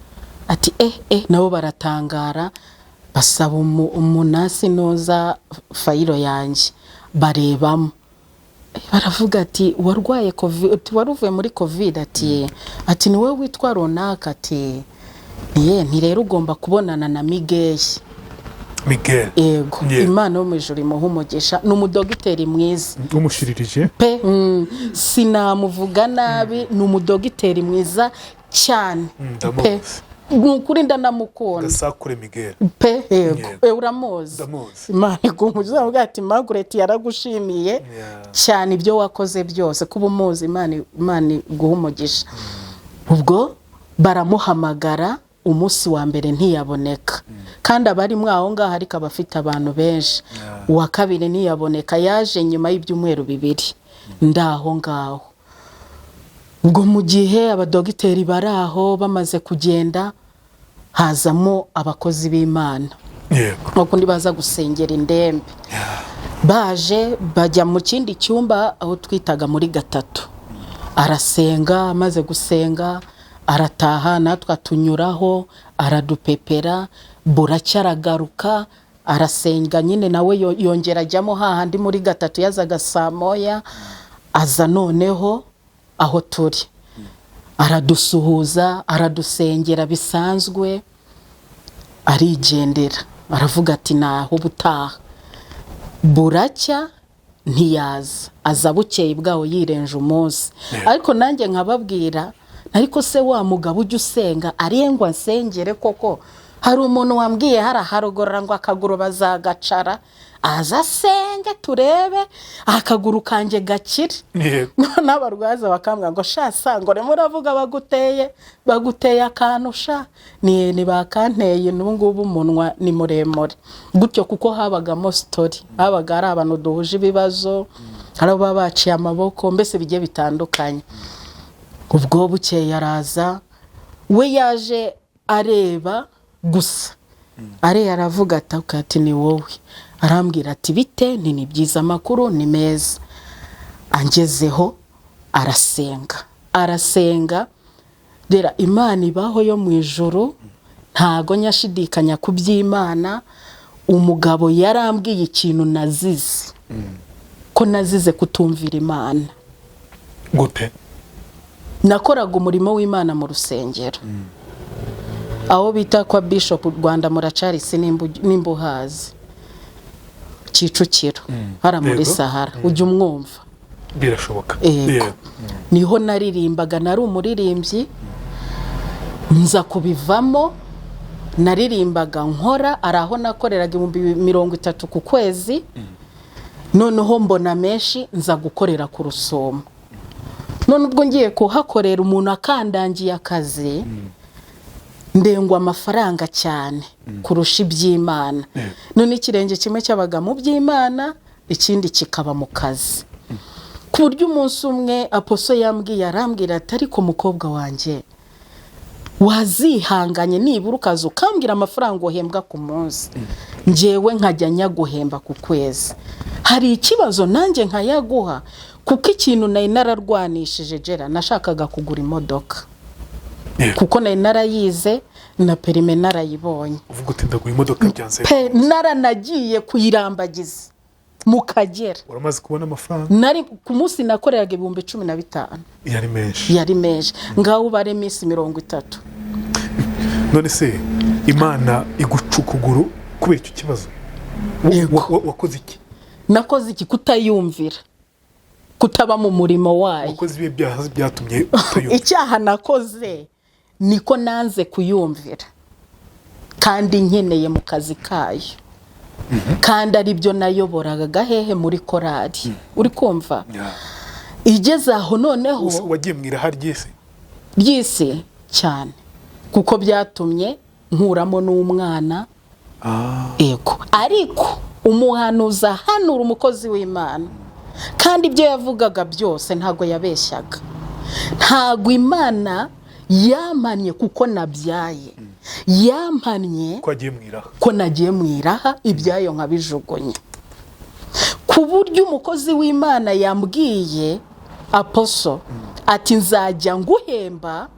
S1: Ati: "Eh eh." Nabo baratangara, basaba umunasi noza file yanjye, barebamo, baravuga ati: "Warwaye COVID, wari uvuye muri COVID?" Ati: "Ni wowe witwa runaka?" Ati Ye, nti rero ugomba kubonana na Miguel.
S2: Miguel.
S1: Yego.
S2: Yeah.
S1: Imana yo mu ijuru imuha umugisha, ni umudogiteri mwiza.
S2: Umushyiririje.
S1: Pe, sinamuvuga nabi, ni umudogiteri mwiza cyane.
S2: Ndamuzi.
S1: Pe, ni ukuri ndanamukunda.
S2: Gasakure Miguel.
S1: Pe, yego.
S2: Yego.
S1: Uramuzi?
S2: Ndamuzi.
S1: Imana iguha uzavuga ati Margaret yaragushimiye cyane ibyo wakoze byose, kuba umuzi. Imana iguha umugisha. Ubwo baramuhamagara, umunsi wa mbere ntiyaboneka, kandi abarimo aho ngaho, ariko aba afite abantu benshi. Uwa kabiri ntiyaboneka, yaje nyuma y'ibyumweru 2 ndaho ngaho. Ubwo mu gihe abadogiteri bari aho bamaze kugenda, hazamo abakozi b'Imana, nk'uko baza gusengera indembe. Baje bajya mu kindi cyumba aho twitaga muri gatatu, arasenga. Amaze gusenga arataha, natwe atunyuraho aradupepera. Buracya aragaruka, arasenga nyine nawe, yongera ajyamo hahandi muri gatatu. Yazaga saa moya, aza noneho aho turi, aradusuhuza, aradusengera bisanzwe, arigendera, aravuga ati naho ubutaha. Buracya ntiyaza, aza bukeye bwaho yirenje umunsi. Ariko nanjye nkababwira, ariko se wa mugabo ujya usenga arengwa nsengere koko? Hari umuntu wambwiye haraharogorora ngo akaguru bazagacara, aza asenge turebe akaguru kanjye gakire. N'abarwaza bakambwira ngo sha sango remo uravuga baguteye akantu sha, ni bakanteye, n'ubu ngubu umunwa ni muremure gutyo, kuko habagamo story, habaga hari abantu duhuje ibibazo, hari abo baba baciye amaboko, mbese bigiye bitandukanye. Ubwo bukeye araza, we yaje areba gusa, areba aravuga ati "Okay," ati ni wowe. Arambwira ati bite? Ni byiza, amakuru ni meza. Angezeho arasenga, arasenga rera. Imana ibaho yo mu ijuru, ntago nyashidikanya ku by'Imana. Umugabo yarambwiye ikintu nazize, ko nazize kutumvira Imana.
S2: Gute?
S1: Nakoraga umurimo w'Imana mu rusengero aho bita kwa Bishop Rwanda Muracarisi, nimba uhazi Kicukiro hara muri Sahara, ujya umwumva?
S2: Birashoboka.
S1: Yego. Niho naririmbaga, nari umuririmbyi, nza kubivamo. Naririmbaga nkora, ari aho nakoreraga 30,000 ku kwezi. Noneho mbona menshi, nza gukorera ku Rusumo. None ubwo ngiye kuhakorera, umuntu akandangiye akazi, ndengwa amafaranga cyane kurusha iby'Imana. None ikirenge kimwe cyabaga mu by'Imana, ikindi kikaba mu kazi, ku buryo umunsi umwe apostle yambwiye, arambwira ati ariko mukobwa wanjye, wazihanganye nibura ukaza ukambwira amafaranga uhembwa ku munsi, njyewe nkajya nyaguhemba ku kwezi, hari ikibazo? Nanjye nkayaguha. Kuko ikintu nari nararwanishije gera, nashakaga kugura imodoka, kuko nari narayize na permis narayibonye.
S2: Uvuga uti ndagura imodoka byanze.
S1: Pe, naranagiye kuyirambagiza mu Kagera.
S2: Uramaze kubona amafaranga?
S1: Nari ku munsi nakoreraga 15,000.
S2: Yari menshi.
S1: Yari menshi, ngaho ubare iminsi 30.
S2: None se Imana iguca ukuguru kubera icyo kibazo?
S1: Yego.
S2: Wakoze iki?
S1: Nakoze iki? Kutayumvira, kutaba mu murimo wayo.
S2: Wakoze ibihe byaha byatumye utayumva?
S1: Icyaha nakoze niko nanze kuyumvira, kandi nkeneye mu kazi kayo, kandi aribyo nayoboraga hehe? Muri korari, uri kumva?
S2: Yeah.
S1: Igeze aho noneho.
S2: Wagiye mu iraha ry'isi?
S1: Ry'isi cyane, kuko byatumye nkuramo n'umwana. Ego, ariko umuhanuzi ahanura, umukozi w'Imana, kandi ibyo yavugaga byose ntabwo yabeshyaga. Ntabwo Imana yampannye kuko nabyaye, yampannye
S2: ko wagiye mu iraha.
S1: Ko nagiye mu iraha, ibyayo nkabijugunya, ku buryo umukozi w'Imana yambwiye, apostle, ati nzajya nguhemba,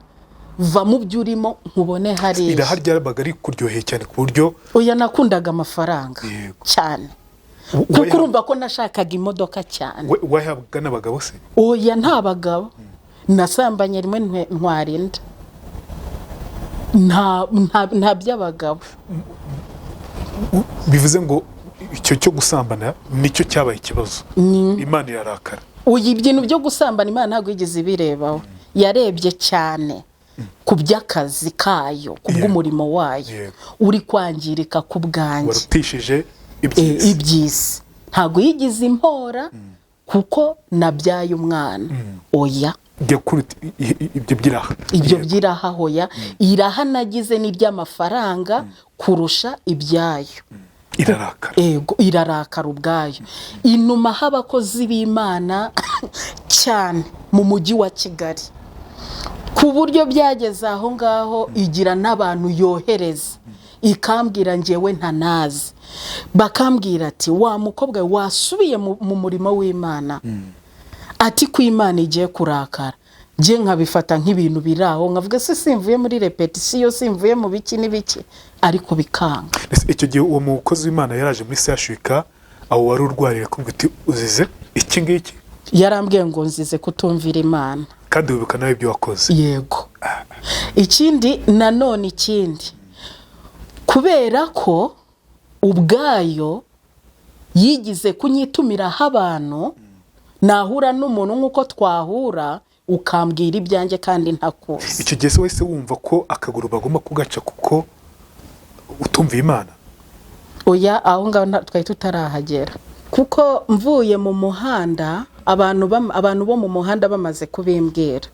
S1: va mu byo urimo nkubone hariya.
S2: Iraha ryabaga rikuryoheye cyane ku buryo?
S1: Oya, nakundaga amafaranga cyane, kuko urumva ko nashakaga imodoka cyane.
S2: Wayahabwaga n'abagabo se?
S1: Oya, nta bagabo. Nasambanye rimwe, ntwara inda. Nta by'abagabo.
S2: Bivuze ngo icyo cyo gusambana nicyo cyabaye ikibazo, Imana irarakara.
S1: Uyu ibintu byo gusambana, Imana ntabwo yigeze ibirebaho. Yarebye cyane ku by'akazi kayo, ku bw'umurimo wayo uri kwangirika ku bwanjye.
S2: Warutishije iby'isi.
S1: Iby'isi ntabwo yigize impora kuko nabyaye umwana, oya.
S2: Jya kuruta ibyo by'iraha.
S1: Ibyo by'iraha, hoya. Iraha nagize n'iby'amafaranga kurusha ibyayo.
S2: Irarakara.
S1: Ego, irarakara ubwayo, inumaho abakozi b'Imana cyane mu mujyi wa Kigali, ku buryo byageze aho ngaho igira n'abantu yohereza, ikambwira ngewe ntanazi, bakambwira ati: "Wa mukobwa we, wasubiye mu murimo w'Imana," ati ko Imana igiye kurakara. Njye nkabifata nk'ibintu biri aho, nkavuga se simvuye muri répétition, simvuye mu biki n'ibiki, ariko bikanga.
S2: Ese icyo gihe uwo mukozi w'Imana yaraje muri CHUK aho wari urwariye kumva uti uzize iki ngiki?
S1: Yarambwiye ngo nzize kutumvira Imana.
S2: Kandi wibuka nawe ibyo wakoze.
S1: Yego. Ikindi nanone, ikindi kubera ko ubwayo yigize kunyitumiraho abantu, nahura n'umuntu nk'uko twahura ukambwira ibyanjye kandi ntakuzi.
S2: Icyo gihe se wahise wumva ko akaguru bagomba kugaca kuko utumviye Imana?
S1: Oya, aho ngaho twari tutarahagera, kuko mvuye mu muhanda, abantu bo mu muhanda bamaze kubimbwira,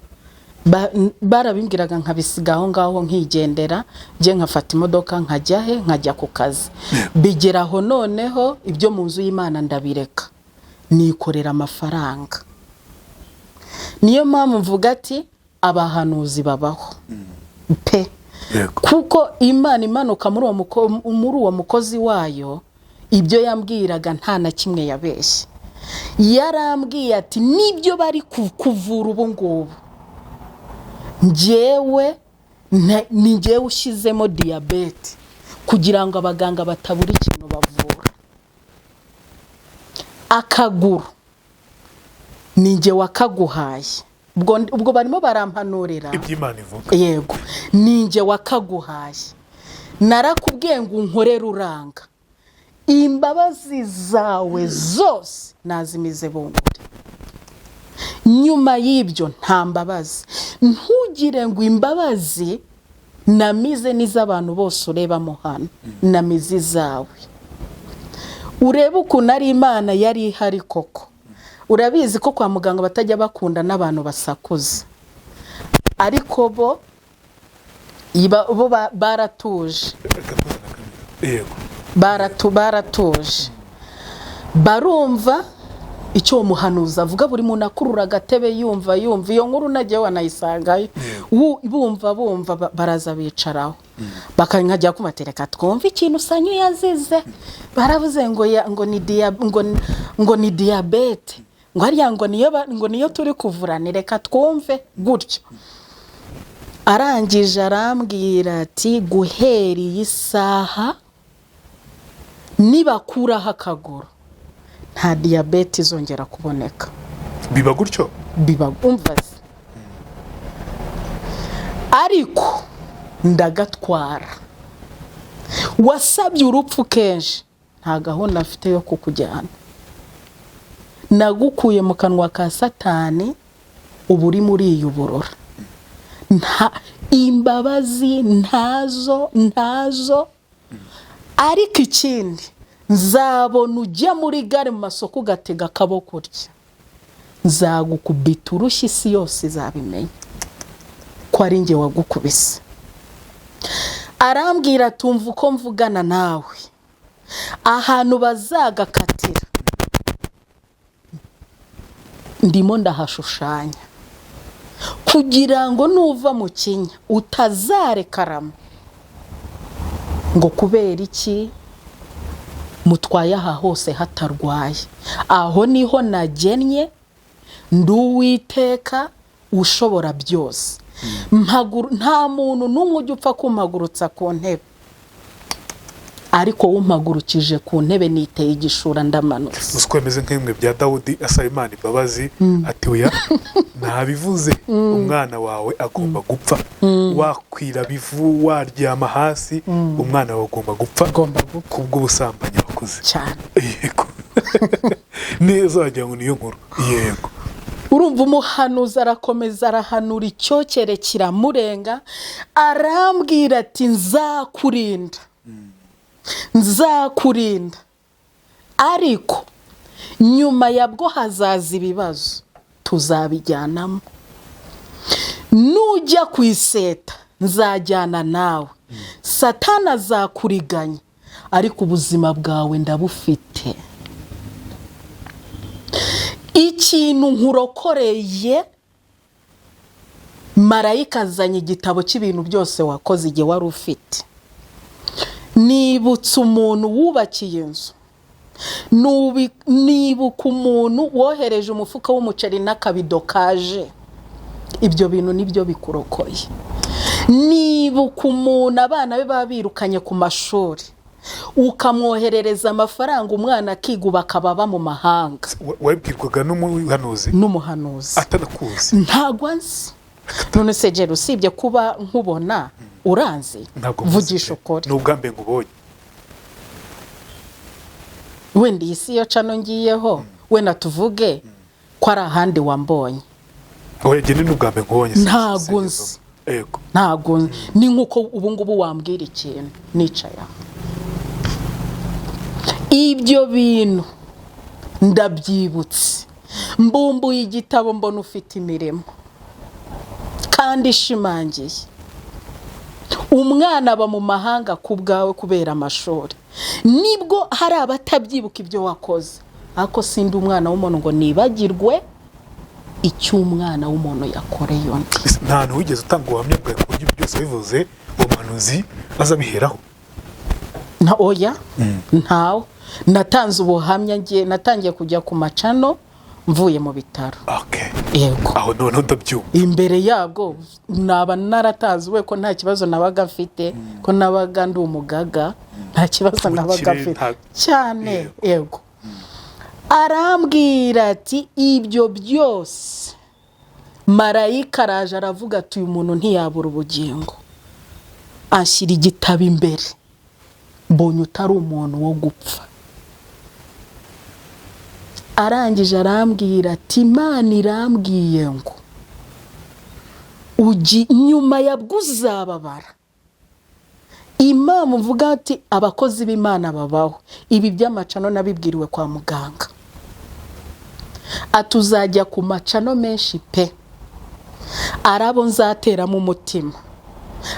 S1: barabimbwiraga nkabisiga aho ngaho nkigendera, njye nkafata imodoka nkajya he? Nkajya ku kazi. Bigera aho noneho ibyo mu nzu y'Imana ndabireka, nikorera amafaranga. Niyo mpamvu mvuga ati abahanuzi babaho pe, kuko Imana imanuka muri uwo mukozi wayo, ibyo yambwiraga nta na kimwe yabeshye. Yarambwiye ati nibyo bari kuvura ubu ngubu, njyewe ni njyewe ushyizemo diyabete kugira ngo abaganga batabura ikintu bavura. Akaguru ni njye wakaguhaye. Ubwo barimo barampanurira.
S2: Iby'Imana ivuga.
S1: Yego, ni njye wakaguhaye, narakubwiye ngo unkorere uranga, imbabazi zawe zose nazimize bunguri. Nyuma y'ibyo nta mbabazi. Ntugire ngo imbabazi namize n'iz'abantu bose urebamo hano, namize izawe. Urebe ukuntu ari Imana yari ihari koko. Urabizi ko kwa muganga batajya bakunda n'abantu basakuza, ariko bo baratuje. Baratuje, barumva icyo uwo muhanuzi avuga. Buri muntu akurura agatebe yumva, yumva iyo nkuru, nagiye wanayisangayo. Bumva, bumva, baraza bicaraho, bakajya kubatereka twumve ikintu Sanyu yazize. Baravuze ngo ngo ni diyabete, ngo hariya ngo niyo turi kuvura, ni reka twumve gutyo. Arangije arambwira ati guhera iyi saha nibakuraho akaguru nta diyabete izongera kuboneka.
S2: Biba gutyo?
S1: Biba. Umva se, ariko ndagatwara, wasabye urupfu kenshi, nta gahunda mfite yo kukujyana. Nagukuye mu kanwa ka Satani, ubu urimo uriyuburura. Nta imbabazi, ntazo, ntazo. Ariko ikindi, nzabona ujya muri gare, mu masoko, ugatega akaboko utya, nzagukubita urushyi, isi yose izabimenya ko ari njye wagukubise. Arambwira, tumva uko mvugana nawe, ahantu bazagakatira ndimo ndahashushanya kugira ngo nuva mu kinya utazarekarama ngo kubera iki mutwaye aha hose hatarwaye. Aho niho nagennye, ndi Uwiteka ushobora byose. Nta muntu n'umwe ujya upfa kumpagurutsa ku ntebe, ariko wumpagurukije ku ntebe niteye igishura ndamanutse.
S2: Uzi ko bimeze nk'imwe bya Dawudi asaba Imana imbabazi, ati oya, ntabivuze, umwana wawe agomba gupfa. Wakwira bivu, waryama hasi, umwana wawe agomba gupfa
S1: Agomba gupfa.
S2: Kubw'ubusambanyi wakoze.
S1: Cyane.
S2: Yego, neza, wagira ngo niyo nkuru, yego.
S1: Urumva, umuhanuzi arakomeza arahanura, icyokere kiramurenga, arambwira ati: "Nzakurinda, nzakurinda, ariko nyuma yabwo hazaza ibibazo, tuzabijyanamo. Nujya ku iseta nzajyana nawe, Satana azakuriganya, ariko ubuzima bwawe ndabufite. Ikintu nkurokoreye, marayika azanye igitabo cy'ibintu byose wakoze igihe wari ufite. Nibutse umuntu wubakiye inzu, nibuka umuntu wohereje umufuka w'umuceri n'akabido kaje. Ibyo bintu nibyo bikurokoye. Nibuka umuntu abana be baba birukanye ku mashuri, ukamwoherereza amafaranga, umwana akiga, ubu akaba aba mu mahanga."
S2: Wabibwirwaga n'umuhanuzi?
S1: N'umuhanuzi.
S2: Atanakuzi?
S1: Ntabwo anzi. None se Jera, usibye kuba nkubona, uranzi?
S2: Ntabwo nkuzi
S1: Vugisha
S2: pe.
S1: ukuri.
S2: Ni ubwa mbere nkubonye.
S1: Wenda iyi si yo cano ngiyeho, wenda tuvuge ko ari ahandi wambonye.
S2: Oya, njye ni ubwa mbere nkubonye.
S1: Ntabwo nzi.
S2: Yego.
S1: Ntabwo ni nk'uko ubu ngubu wambwira ikintu nicaye aho. Ibyo bintu ndabyibutse, mbumbuye igitabo, mbona ufite imirimo kandi ishimangiye. Umwana aba mu mahanga ku bwawe kubera amashuri. Nibwo hari abatabyibuka ibyo wakoze, ariko sindi umwana w'umuntu ngo nibagirwe icyo umwana w'umuntu yakoreye undi.
S2: Ese nta hantu wigeze utanga ubuhamya bwawe ku buryo ibyo byose bivuze uwo muhanuzi azabiheraho?
S1: Na oya, ntawe natanze ubuhamya. Ngiye natangiye kujya ku macano mvuye mu bitaro. Yego.
S2: Aho noneho ndabyumva.
S1: Imbere yabwo naba naratanze we ko nta kibazo nabaga mfite, ko nabaga ndi umugaga, nta kibazo nabaga
S2: Umukire,
S1: mfite. Cyane. Yego. Arambwira ati: "Ibyo byose marayika araje aravuga ati: 'Uyu muntu ntiyabura ubugingo.' Anshyira igitabo imbere, mbonye utari umuntu wo gupfa." Arangije arambwira ati: "Imana irambwiye ngo ugi nyuma yabwo uzababara." Imana mvuga ati abakozi b'Imana babaho. Ibi by'amacano nabibwiriwe kwa muganga. Ati: "Uzajya ku macano menshi pe, arabo nzateramo umutima,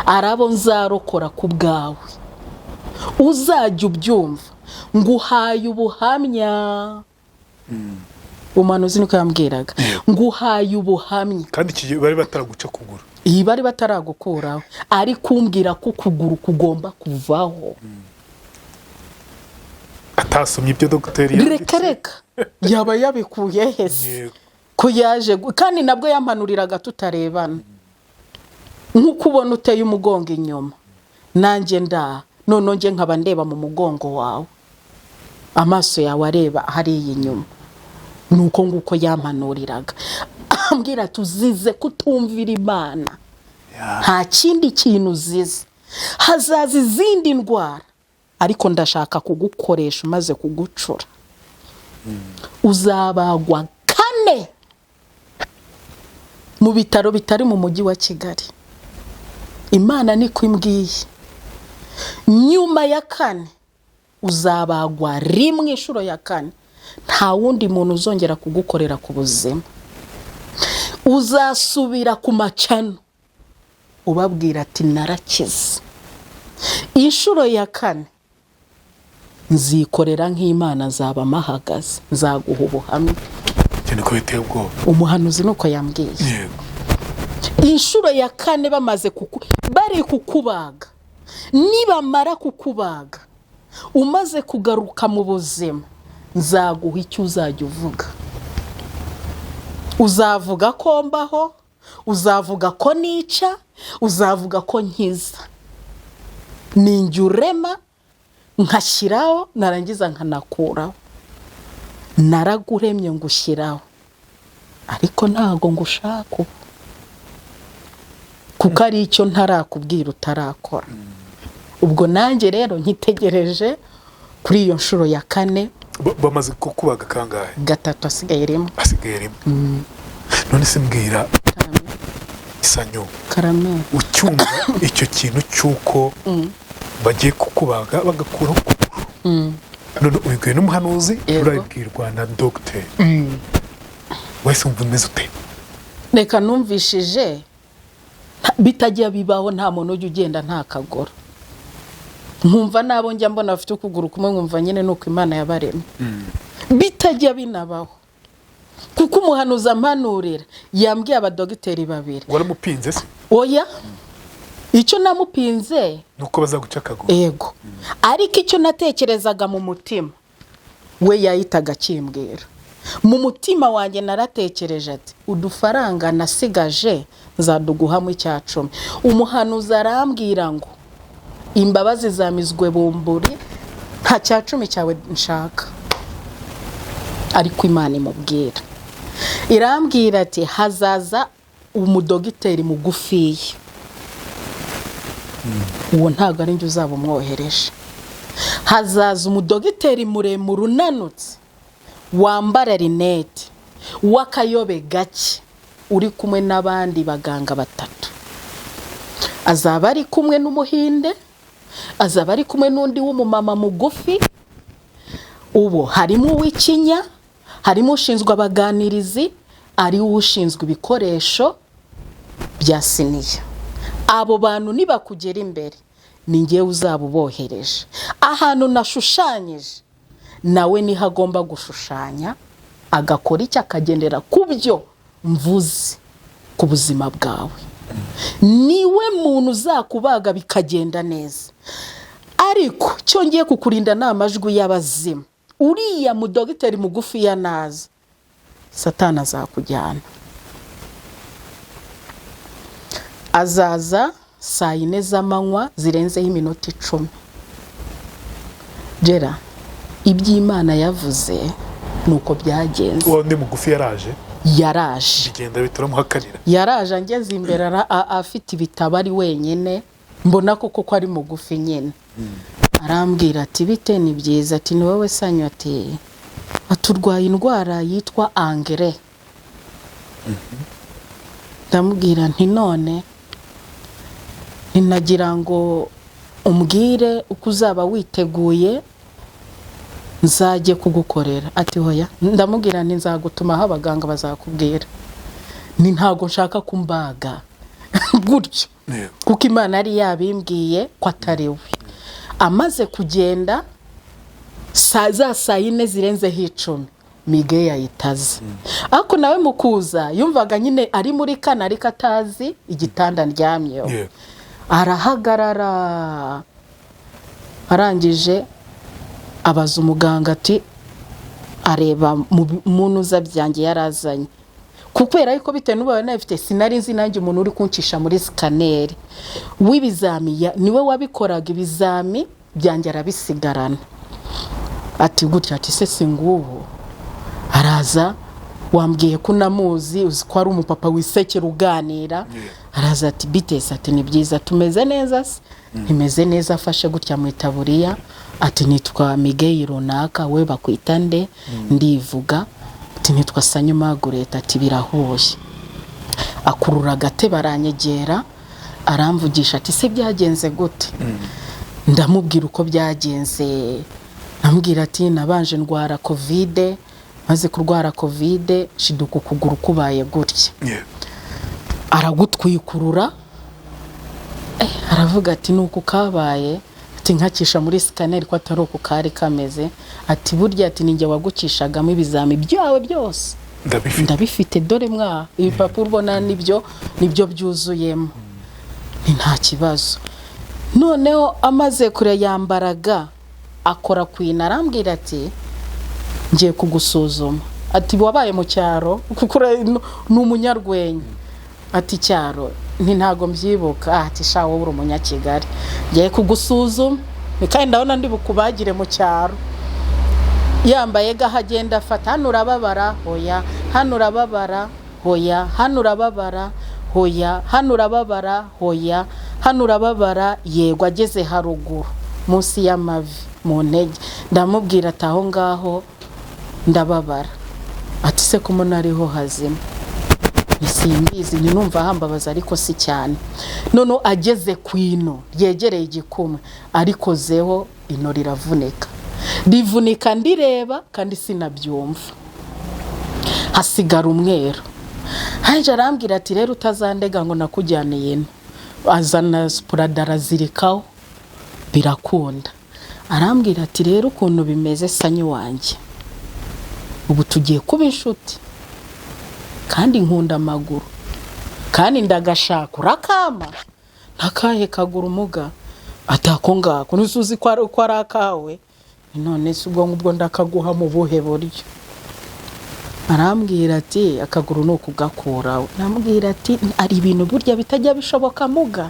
S1: arabo nzarokora ku bwawe, uzajya ubyumva nguhaye ubuhamya." Umuhanuzi niko yambwiraga: "Nguhaye ubuhamya."
S2: Kandi iki gihe bari bataraguca kuguru?
S1: Iyi bari bataragukuraho, ari kumbwira ko ukuguru kugomba kuvaho.
S2: Atasomye ibyo dogiteri yanditse?
S1: Reka reka, yaba yabikuye hese?
S2: Yego.
S1: Ko yaje kandi nabwo yampanuriraga tutarebana, nk'uko ubona uteye umugongo inyuma nanjye ndaha, noneho njye nkaba ndeba mu mugongo wawe, amaso yawe areba hariya inyuma. Ni uko nguko yampanuriraga, ambwira: "Tuzize kutumvira Imana, nta kindi kintu uzize. Hazaza izindi ndwara, ariko ndashaka kugukoresha. Umaze kugucura, uzabagwa kane mu bitaro bitari mu mujyi wa Kigali. Imana niko imbwiye. Nyuma ya kane uzabagwa rimwe, inshuro ya kane nta wundi muntu uzongera kugukorera ku buzima. Uzasubira ku macano ubabwira ati: 'Narakize.' Inshuro ya kane nzikorera nk'Imana, nzaba mpahagaze, nzaguha ubuhamya."
S2: Cyane ko biteye ubwoba.
S1: Umuhanuzi nuko yambwiye. Inshuro ya kane bamaze bari kukubaga, nibamara kukubaga umaze kugaruka mu buzima, nzaguha icyo uzajya uvuga. Uzavuga ko mbaho, uzavuga ko nica, uzavuga ko nkiza. Ninjye urema nkashyiraho, narangiza nkanakuraho. Naraguremye ngushyiraho, ariko ntabwo ngushaka ubu." Kuko ari icyo ntarakubwira utarakora. Ubwo nanjye rero nkitegereje kuri iyo nshuro ya kane.
S2: Bamaze kukubaga kangahe?
S1: Gatatu, asigaye rimwe.
S2: Asigaye rimwe. None se mbwira, Isanyu,
S1: Karame.
S2: ucyumva icyo kintu cy'uko bagiye kukubaga bagakuraho ukuguru, none ubibwiwe n'umuhanuzi,
S1: Yego.
S2: urabibwirwa na dogiteri, wahise wumva umeze ute?
S1: Reka, numvishije bitajya bibaho, nta muntu ujya ugenda nta kagoro. Nkumva n'abo njya mbona bafite ukuguru kumwe, nkumva nyine ni uko Imana yabaremye, bitajya binabaho. Kuko umuhanuzi ampanurira yambwiye abadogiteri babiri.
S2: Waramupinze se?
S1: Oya, icyo namupinze
S2: Nuko bazaguca akaguru?
S1: Ego, ariko icyo natekerezaga mu mutima we yahitaga akimbwira. Mu mutima wanjye naratekereje ati: "Udufaranga nasigaje nzaduguhamo icya cumi." Umuhanuzi arambwira ngo imbabazi zamizwe bumburi, nta cya cumi cyawe nshaka. Ariko Imana imubwira, irambwira ati: "Hazaza umudogiteri mugufiya, uwo ntabwo ari njye uzaba umwohereje. Hazaza umudogiteri muremure unanutse wambara rinete w'akayobe gake, uri kumwe n'abandi baganga batatu. Azaba ari kumwe n'Umuhinde, azaba ari kumwe n'undi w'umumama mugufi. Ubu harimo uw'ikinya, harimo ushinzwe abaganirizi, ari ushinzwe ibikoresho bya siniya. Abo bantu nibakugera imbere, ni ngewe uzaba ubohereje. Ahantu nashushanyije nawe niho agomba gushushanya, agakora icyo, akagendera ku byo mvuze ku buzima bwawe. Niwe muntu uzakubaga bikagenda neza. Ariko cyongeye kukurinda ni amajwi y'abazimu. Uriya mudogiteri mugufi ya naza, Satani azakujyana. Azaza saa 4 z'amanywa zirenzeho iminota 10." Gera iby'Imana yavuze ni uko byagenze.
S2: Uwo undi mugufi yaraje?
S1: Yaraje.
S2: Bigenda bituramuhakanira?
S1: Yaraje, angeze imbere, afite ibitabo, ari wenyine. Mbona koko ko ari mugufi nyine. Arambwira ati: "Bite?" "Ni byiza." Ati: "Ni wowe Sanyu?" Ati: "Aturwaye indwara yitwa angere." Ndamubwira nti: "None ninagira ngo umbwire uko uzaba witeguye nzajye kugukorera." Ati: "Hoya." Ndamubwira nti: "Nzagutumaho abaganga bazakubwira." Ni ntabwo nshaka kumbaga gutyo, kuko Imana yari yabimbwiye ko atari we. Amaze kugenda za saa 4 zirenzeho 10, Mige yayitaze. Ariko nawe mu kuza yumvaga nyine ari muri kane, ariko atazi igitanda ndyamyeho. Arahagarara, arangije abaza umuganga ati, areba mu nuza byanjye yarazanye, kubera yuko bitewe n'ubu nabifite, sinari nzi nanjye umuntu uri kuncisha muri scanner w'ibizami, niwe wabikoraga. Ibizami byanjye arabisigarana. Ati gutya, ati: "Se si ngubu araza? Wambwiye ko unamuzi, uzi ko ari umupapa wisekera uganira." Araza ati: "Bitese?" Ati: "Ni byiza, tumeze neza se?" "Ntimeze neza." Afashe gutya mu itaburiya, ati: "Nitwa Migeyi runaka, we bakwita nde?" Ndivuga, ati: "Nitwa Sanyu Magureta." Ati: "Birahuye." Akurura agatebe aranyegera, aramvugisha ati: "Se byagenze gute?" Ndamubwira uko byagenze. Ndamubwira ati: "Nabanje ndwara COVID, maze kurwara COVID shiduka ukuguru kubaye gutya." Aragutwikurura, aravuga ati: "Nuko kabaye." Ati: "Nkakisha muri scanner ko atari uku kari kameze." Ati: "Burya," ati, "ninjye wagucishagamo ibizami byawe byose."
S2: Ndabifite.
S1: "Ndabifite, dore mwa ibipapuro ubona nibyo byuzuyemo." Ni nta kibazo. Noneho amaze kure yambaraga, akora ku ino, arambwira ati: "Ngiye kugusuzuma." Ati: "Wabaye mu cyaro?" Kuko ni umunyarwenya. Ati: "Cyaro?" Nti: "Ntago mbyibuka." "Ah," ati, "sha, wowe uri umunyakigali, ngiye kugusuzuma." Ni kandi ndabona ndi bukubagire mu cyaro. Yambaye gaho, agenda afata: "Hano urababara?" "Hoya." "Hano urababara?" "Hoya." "Hano urababara?" Hoya. Hano urababara? Hoya. Hano urababara? Yego. Ageze haruguru munsi y'amavi mu ntege, ndamubwira ati aho ngaho ndababara. Ati se ko mbona ariho hazima? Simbizi, numva hambabaza ariko si cyane. Noneho ageze ku ino ryegereye igikumwe, arikozeho ino riravunika, rivunika ndireba kandi sinabyumva, hasigara umweru. Hanje arambwira ati rero utazandega ngo nakujyaniye ino. Azana sipurada arazirikaho, birakunda. Arambwira ati rero ukuntu bimeze, Sanyu wanjye, ubu tugiye kuba inshuti, kandi nkunda amaguru kandi ndagashaka, urakama ntakahe kaguru umuga? Atako ngako ntuzi ko ari akawe. None se ubwo ngubwo ndakaguha mu buhe buryo? Arambwira ati akaguru ni ukugakuraho. Ndamubwira ati ari ibintu burya bitajya bishoboka muga.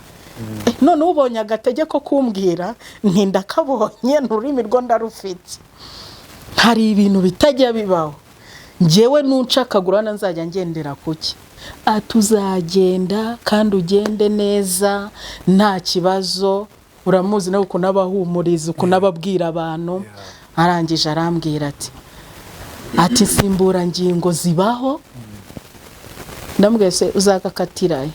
S1: None ubonye agatege ko kumbwira nti ndakabonye, n'ururimi rwo ndarufite. Hari ibintu bitajya bibaho. Njyewe nunca akaguru hano nzajya ngendera kuki? Ati uzagenda kandi ugende neza nta kibazo. Uramuzi nawe ukuntu aba ahumuriza, ukuntu aba abwira abantu. Arangije arambwira ati insimburangingo zibaho. Ndamubwira se uzagakatira he?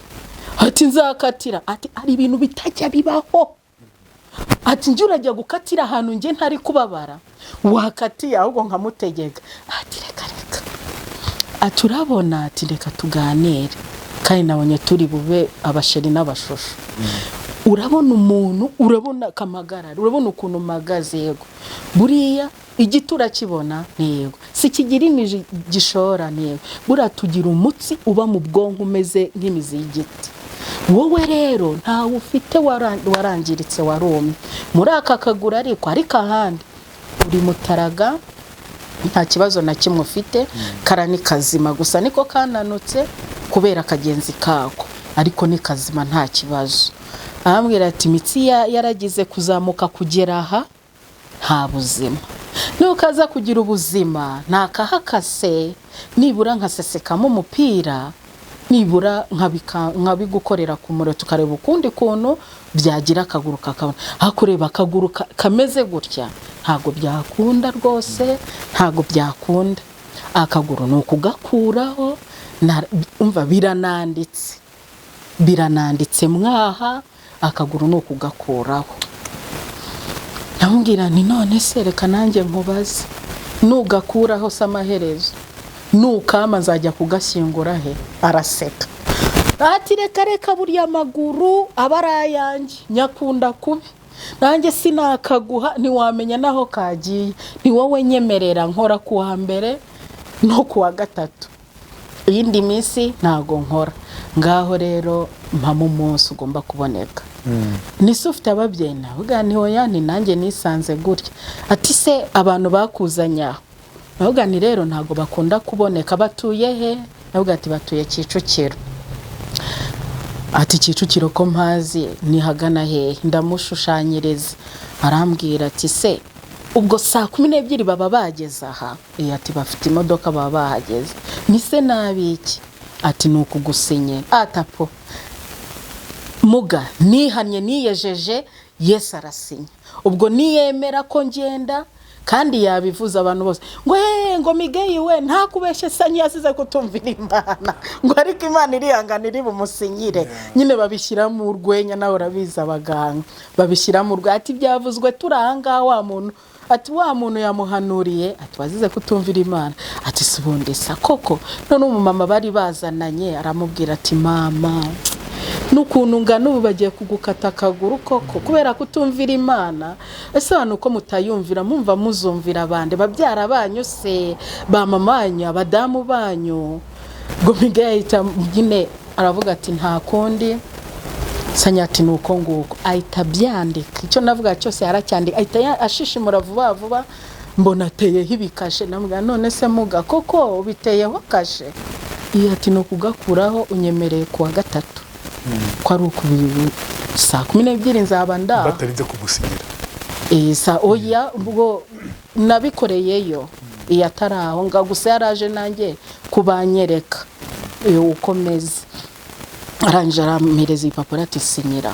S1: Ati nzakatira. Ati hari ibintu bitajya bibaho. Ati njye urajya gukatira ahantu njye ntari kubabara, wakatiye ahubwo nkamutegeka. Ati reka reka. Ati urabona, ati reka tuganire, kandi nabonye turi bube abasheri n'abashusho. Urabona umuntu, urabona kamagarara, urabona ukuntu mpagaze? Yego. Buriya igiti urakibona? Ni yego. Si kigira imiji gishora? Ni yego. Buriya tugira umutsi uba mu bwonko umeze nk'imizi y'igiti. Wowe rero ntawe ufite, warangiritse, warumye muri aka kaguru, ariko ahandi uri mutaraga, nta kibazo na kimwe ufite. Kara ni kazima, gusa niko kananutse kubera akagenzi kako, ariko ni kazima, nta kibazo. Arambwira ati imitsi yaragize kuzamuka kugera aha nta buzima, nukaza kugira ubuzima ntakahakase, nibura nkasesekamo umupira, nibura nkabigukorera ku muriro, tukareba ukundi kuntu byagira akaguru kakabona. Hakureba akaguru kameze gutya ntabwo byakunda rwose, ntabwo byakunda. Akaguru ni ukugakuraho. Umva, birananditse, birananditse mwaha, akaguru ni ukugakuraho. Ndamubwira nti none se reka nanjye nkubaze, nugakuraho se amaherezo nukama nzajya kugashyingura he? Araseka ati reka reka, burya amaguru aba ari ayanjye, nyakunda kubi, nanjye sinakaguha, ntiwamenya n'aho kagiye. Ni wowe nyemerera nkora ku wa mbere no ku wa gatatu, iyindi minsi ntago nkora. Ngaho rero mpamo umunsi ugomba kuboneka. Nise ufite ababyeyi? Navuga nti hoya, ni nanjye nisanze gutya. Ati se abantu bakuzanye aho? Navuga nti rero ntago bakunda kuboneka. Batuye he? Navuga ati batuye Kicukiro. Ati Kicukiro ko mpazi, ni hagana hehe? Ndamushushanyiriza. Arambwira ati se ubwo saa 12 baba bageze aha? Ati bafite imodoka baba bahageze. Ni se nabiki? Ati ni ukugusinyira. Atapo muga nihannye, niyejeje, Yesu arasinya. Ubwo niyemera ko ngenda, kandi yabivuze abantu bose ngo hey, ngo Migeyi we ntakubeshye, Sanyu yasize kutumvira Imana, ngo ariko Imana irihangana iri bumusinyire. Nyine babishyira mu rwenya, nawe urabizi abaganga babishyira mu rwenya. Ati byavuzwe turi ahangaha, wa muntu, ati wa muntu yamuhanuriye, ati wazize kutumvira Imana. Ati si ubundi sa koko. None umumama bari bazananye aramubwira ati mama, n'ukuntu ngana ubu bagiye kugukata akaguru koko kubera kutumvira Imana? Ese abantu uko mutayumvira mumva muzumvira abandi babyara banyu se, ba mama banyu, abadamu banyu? Ngo Migeyi ahita nyine aravuga ati nta kundi Sanya, ati ni uko nguko. Ahita abyandika, icyo navuga cyose yaracyandika, ahita ashishimura vuba vuba. Mbona ateyeho ibikashe. Namubwira none se muga koko ubiteyeho kashe? Iyo ati ni ukugakuraho, unyemereye ku wa gatatu ko ari ukubi saa 12 nzaba ndaha.
S2: Batarinze kugusinyira?
S1: Sa oya, ubwo nabikoreyeyo iyo atari aho nga, gusa yaraje nanjye kubanyereka uko meze. Arangije arampereza ibipapuro, ati: "Sinyira,"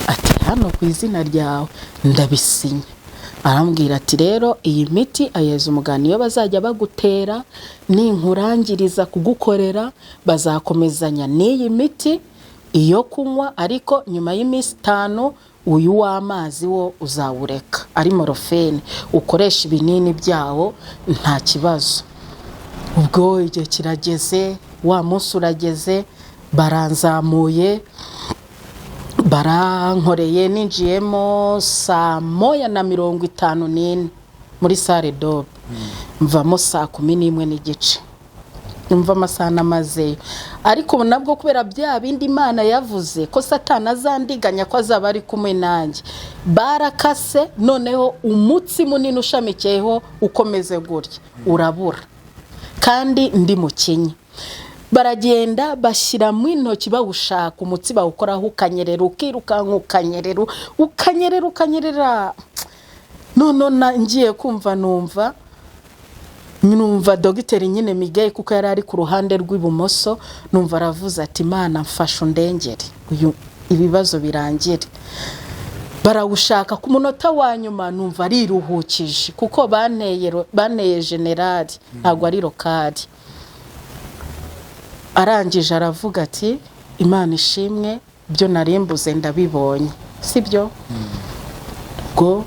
S1: ati: "Hano ku izina ryawe." Ndabisinya. Arambwira ati: "Rero iyi miti ayeza umugani, iyo bazajya bagutera, ninkurangiriza kugukorera bazakomezanya n'iyi miti iyo kunywa, ariko nyuma y'iminsi 5 uyu w'amazi wo uzawureka, ari morphine, ukoresha ibinini byawo, nta kibazo." Ubwo igihe kirageze, wa munsi urageze, baranzamuye, barankoreye. Ninjiyemo saa 1:54 muri salle d'op, mvamo saa 11:30. Numva amasaha namazeyo, ariko ubu nabwo kubera bya bindi Imana yavuze ko Satani azandiganya, ko azaba ari kumwe nanjye, barakase. Noneho umutsi munini ushamikiyeho ukomeze gutya urabura, kandi ndi mu kinya. Baragenda bashyiramo intoki bawushaka, umutsi bawukoraho ukanyerera, ukirukanka, ukanyerera, ukanyerera, ukanyerera. None ngiye kumva numva dogiteri nyine Miguel, kuko yari ari ku ruhande rw'ibumoso, numva aravuze ati: "Imana mfasha undengere uyu, ibibazo birangire." Barawushaka, ku munota wa nyuma numva ariruhukije, kuko banteye générale, ntabwo ari locale. Arangije aravuga ati: "Imana ishimwe, byo narimbuze ndabibonye, sibyo?" Ubwo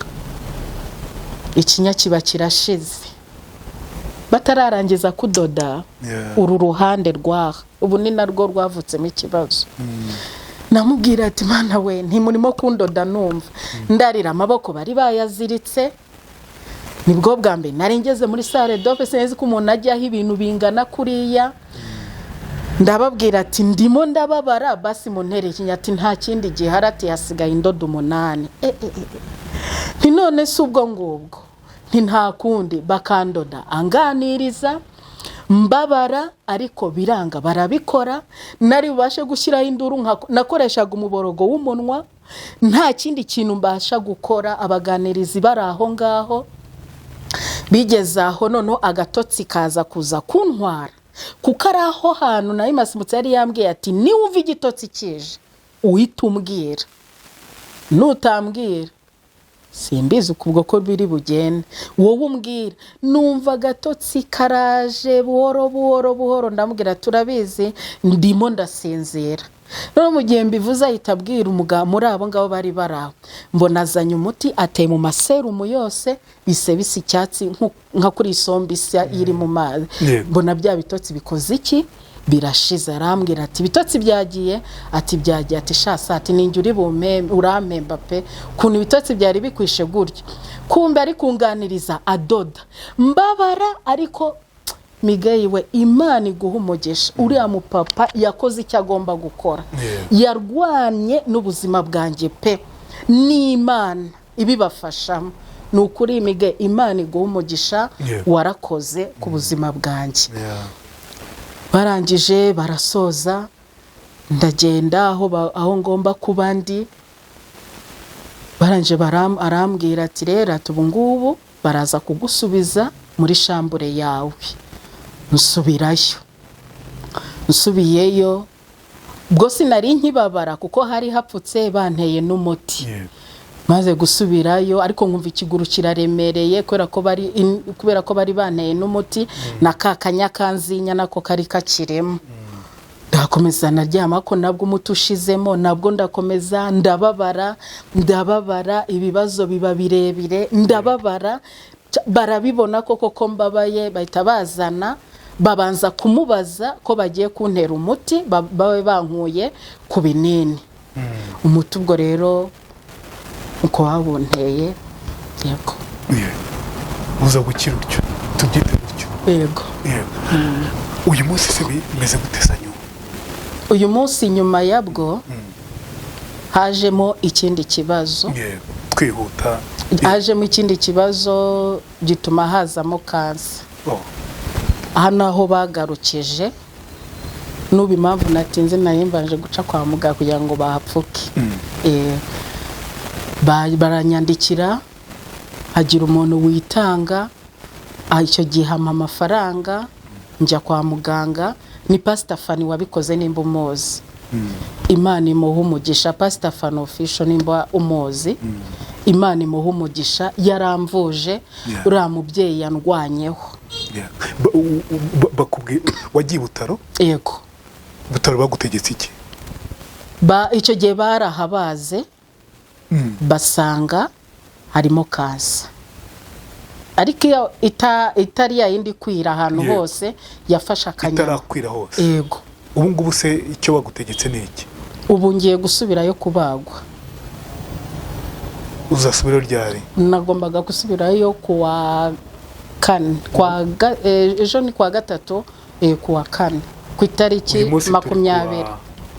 S1: ikinya kiba kirashize, batararangiza kudoda. Uru ruhande rwaha ubu ni narwo rwavutsemo ikibazo. Namubwira ati: "Mana we, ntimurimo kundoda?" Numva ndarira, amaboko bari bayaziritse. Nibwo bwa mbere nari ngeze muri salle d'op, sinzi ko umuntu ajyaho ibintu bingana kuriya. Ndababwira ati: "Ndimo ndababara, basi muntere ikinya." Ati: "Nta kindi gihari," ati: "Hasigaye indodo 8." E, e, e. Nti: "None si ubwo ngubwo?" Nti: "Nta kundi." Bakandoda, anganiriza, mbabara, ariko biranga, barabikora. Nari bubashe gushyiraho induru, nakoreshaga umuborogo w'umunwa, nta kindi kintu mbasha gukora. Abaganirizi bari aho ngaho. Bigeze aho noneho agatotsi kaza kuza kuntwara, kuko ari aho hantu nayo Masimutse yari yambwiye ati: "Niwumva igitotsi kije uhita umbwira, nutambwira simbizi ubwo ko biri bugende, wowe umbwira." Numva agatotsi karaje buhoro buhoro buhoro. Ndamubwira: "Turabizi, ndimo ndasinzira." Noneho mu gihe mbivuze ahita abwira umugabo muri abo ngabo bari bari aho, mbona azanye umuti, ateye mu maserumu yose, bise bisa icyatsi nka kuri isombe isa iri mu mazi. Mbona bya bitotsi bikoze iki, birashize. Arambwira ati: "Ibitotsi byagiye?" Ati: "Byagiye." Ati: "Shasa," ati, "ninjye uri bumpembe, urampemba pe, ukuntu ibitotsi byari bikwishe gutya." Kumbe ari kunganiriza adoda, mbabara. Ariko Miguel we, Imana iguha umugisha, uriya mupapa yakoze icyo agomba gukora. Yarwanye n'ubuzima bwanjye pe, n'Imana ibibafashamo. Ni ukuri Miguel, Imana iguha umugisha. Warakoze ku buzima bwanjye. Barangije barasoza, ndagenda aho ngomba kuba ndi. Barangije arambwira ati: "Rero," ati, "ubu ngubu baraza kugusubiza muri chambre yawe." Nsubirayo. Nsubiyeyo ubwo sinari nkibabara, kuko hari hapfutse, banteye n'umuti. Maze gusubirayo, ariko nkumva ikiguru kiraremereye, kubera ko bari banteye n'umuti, na ka kanya kanzinya nako kari kakirimo. Ndakomeza naryama, ko nabwo umuti ushizemo nabwo ndakomeza ndababara, ndababara, ibibazo biba birebire, ndababara. Barabibona koko ko mbabaye, bahita bazana, babanza kumubaza ko bagiye kuntera umuti, babe bankuye ku binini. Umuti ubwo rero uko wawunteye, yego.
S2: Uza gukira utyo, tubyite gutyo?
S1: Yego.
S2: Yego. Uyu munsi se bimeze gute, Sanyu?
S1: Uyu munsi nyuma yabwo hajemo ikindi kibazo.
S2: Yego, twihuta.
S1: Hajemo ikindi kibazo gituma hazamo kansa.
S2: Oh.
S1: Hano aho bagarukije n'ubu, impamvu natinze, nari mbanje guca kwa muganga kugira ngo bahapfuke. Baranyandikira, hagira umuntu witanga. Icyo gihe ampa amafaranga, njya kwa muganga. Ni Pasita Fani wabikoze, nimba umuzi. Imana imuha umugisha. Pasita Fano Official, nimba umuzi, Imana imuha umugisha, yaramvuje. Uriya mubyeyi yandwanyeho.
S2: Yeah. Bakubwiye wagiye i Butaro?
S1: Yego.
S2: Butaro bagutegetse iki?
S1: Icyo gihe barahabaze, basanga harimo kansa, ariko iyo itari ya yindi ikwira ahantu hose, yafashe akanyama.
S2: Itarakwira hose.
S1: Yego.
S2: Ubu ngubu se icyo bagutegetse ni iki?
S1: Ubu ngiye gusubirayo kubagwa.
S2: Uzasubirayo ryari?
S1: Nagombaga gusubirayo kuwa kane, ejo ni kuwa gatatu, kuwa kane ku itariki
S2: Uyu munsi turi
S1: 20.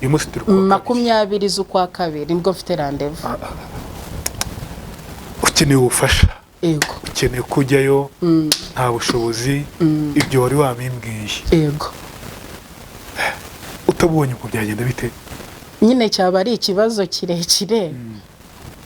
S2: Uyu munsi turi kuwa kabiri.
S1: 20 z'ukwa kabiri nibwo mfite rendez-vous.
S2: Ukeneye ubufasha?
S1: Yego.
S2: Ukeneye kujyayo, nta bushobozi, ibyo wari wabimbwiye?
S1: Yego.
S2: Utabonye ubwo byagenda bite?
S1: Nyine cyaba ari ikibazo kirekire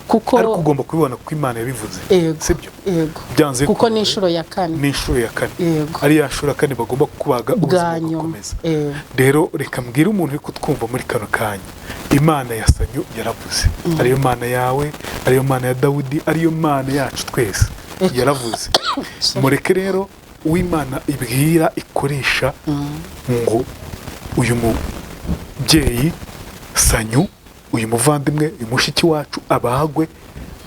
S1: kuko
S2: Ariko ugomba kubibona kuko Imana yabivuze.
S1: Yego.
S2: Sibyo?
S1: Yego.
S2: Byanze
S1: Kuko
S2: bikunze.
S1: ni inshuro ya kane.
S2: Ni inshuro ya kane.
S1: Yego.
S2: Ari ya nshuro ya kane bagomba kubaga, ubuzima
S1: Bwa nyuma.
S2: bugakomeza.
S1: Yego.
S2: Rero reka mbwire umuntu uri kutwumva muri kano kanya, Imana ya Sanyu yaravuze, ariyo Mana yawe, ariyo Mana ya Dawudi, ariyo Mana yacu twese, yaravuze. Mureke rero uw'Imana ibwira ikoresha ngo uyu mubyeyi Sanyu, uyu muvandimwe, uyu mushiki wacu abagwe,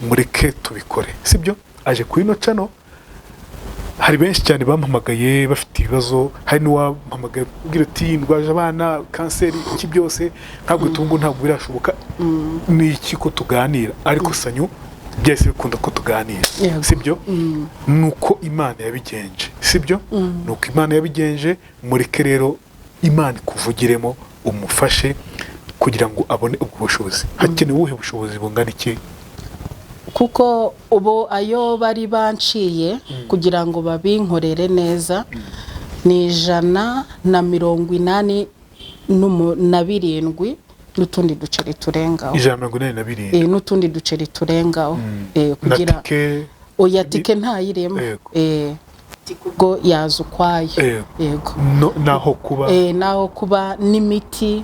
S2: mureke tubikore, sibyo? Aje kuri ino channel, hari benshi cyane bampamagaye bafite ibibazo. Hari n'uwampamagaye ubwira ati: "Ndwaje abana kanseri, iki byose ntabwo tungu, ntabwo birashoboka, ni iki ko tuganira?" Ariko Sanyu byahise bikunda ko tuganira.
S1: Yego.
S2: Sibyo? Nuko Imana yabigenje, sibyo? Nuko Imana yabigenje. Mureke rero Imana ikuvugiremo, umufashe kugira ngo abone ubwo bushobozi. Hakenewe ubuhe bushobozi bungana iki?
S1: Kuko ubu ayo bari banciye kugira ngo babinkorere neza ni 187 n'utundi duceri turengaho.
S2: 187.
S1: N'utundi duceri turengaho.
S2: Na
S1: Kugira
S2: tike?
S1: Oya, tike ntayirimo.
S2: Yego.
S1: Tike ubwo yaza ukwayo.
S2: Yego.
S1: Yego.
S2: No, naho kuba?
S1: Naho kuba n'imiti,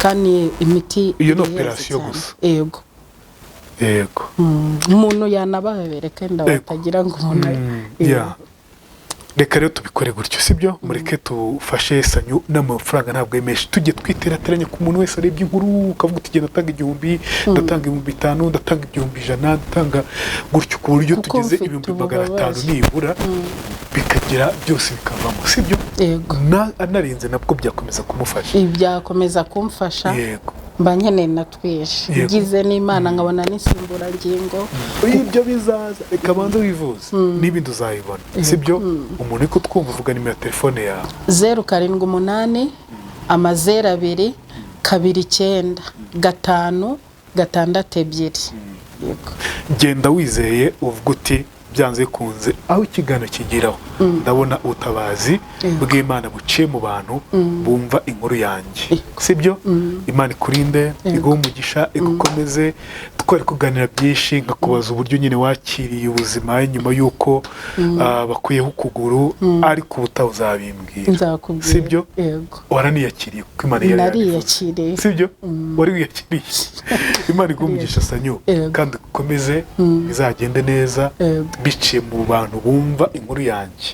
S1: kandi imiti
S2: Iyo ni
S1: irahenze
S2: operation
S1: cyane.
S2: gusa?
S1: Yego.
S2: Yego.
S1: Umuntu yanababereka wenda
S2: Yego.
S1: batagira ngo umuntu
S2: Yeah. Reka rero tubikore gutyo, sibyo? Mureke tufashe Sanyu n'amafaranga, ntabwo ari menshi. Tujye twiterateranya ku muntu wese arebye inkuru ukavuga uti: "Genda ndatanga 1000, ndatanga 5000, ndatanga 100,000, ndatanga gutyo", ku buryo
S1: Kuko
S2: tugeze
S1: mfite
S2: 500,000
S1: ububabare.
S2: nibura, bikagera byose bikavamo, sibyo?
S1: Yego.
S2: Anarenze nabwo byakomeza kumufasha.
S1: Ibi byakomeza kumfasha.
S2: Yego.
S1: Mba nkeneye natwishe.
S2: Yego.
S1: Ngize n'Imana nkabona n'insimburangingo.
S2: Ibyo bizaza, reka banze wivuze n'ibindi uzayibona, sibyo? Umuntu uri kutwumva, uvuga nimero ya telefone yawe.
S1: 078 00 29 562. Yego.
S2: Genda wizeye, uvuga uti: "Byanze bikunze aho ikiganiro kigeraho ndabona ubutabazi bw'Imana buciye mu bantu bumva inkuru yanjye", sibyo? Imana ikurinde, iguhe umugisha, igukomeze. Twari kuganira byinshi, nkakubaza uburyo nyine wakiriye ubuzima nyuma y'uko bakuyeho ukuguru, ariko ubutaha uzabimbwira.
S1: Nzakubwira.
S2: Sibyo?
S1: Yego.
S2: Waraniyakiriye kuko Imana yari yabivuze.
S1: Nariyakiriye.
S2: Sibyo? Wari wiyakiriye. Imana iguhe umugisha, Sanyu.
S1: Yego.
S2: Kandi ukomeze, bizagende neza
S1: Yego.
S2: biciye mu bantu bumva inkuru yanjye.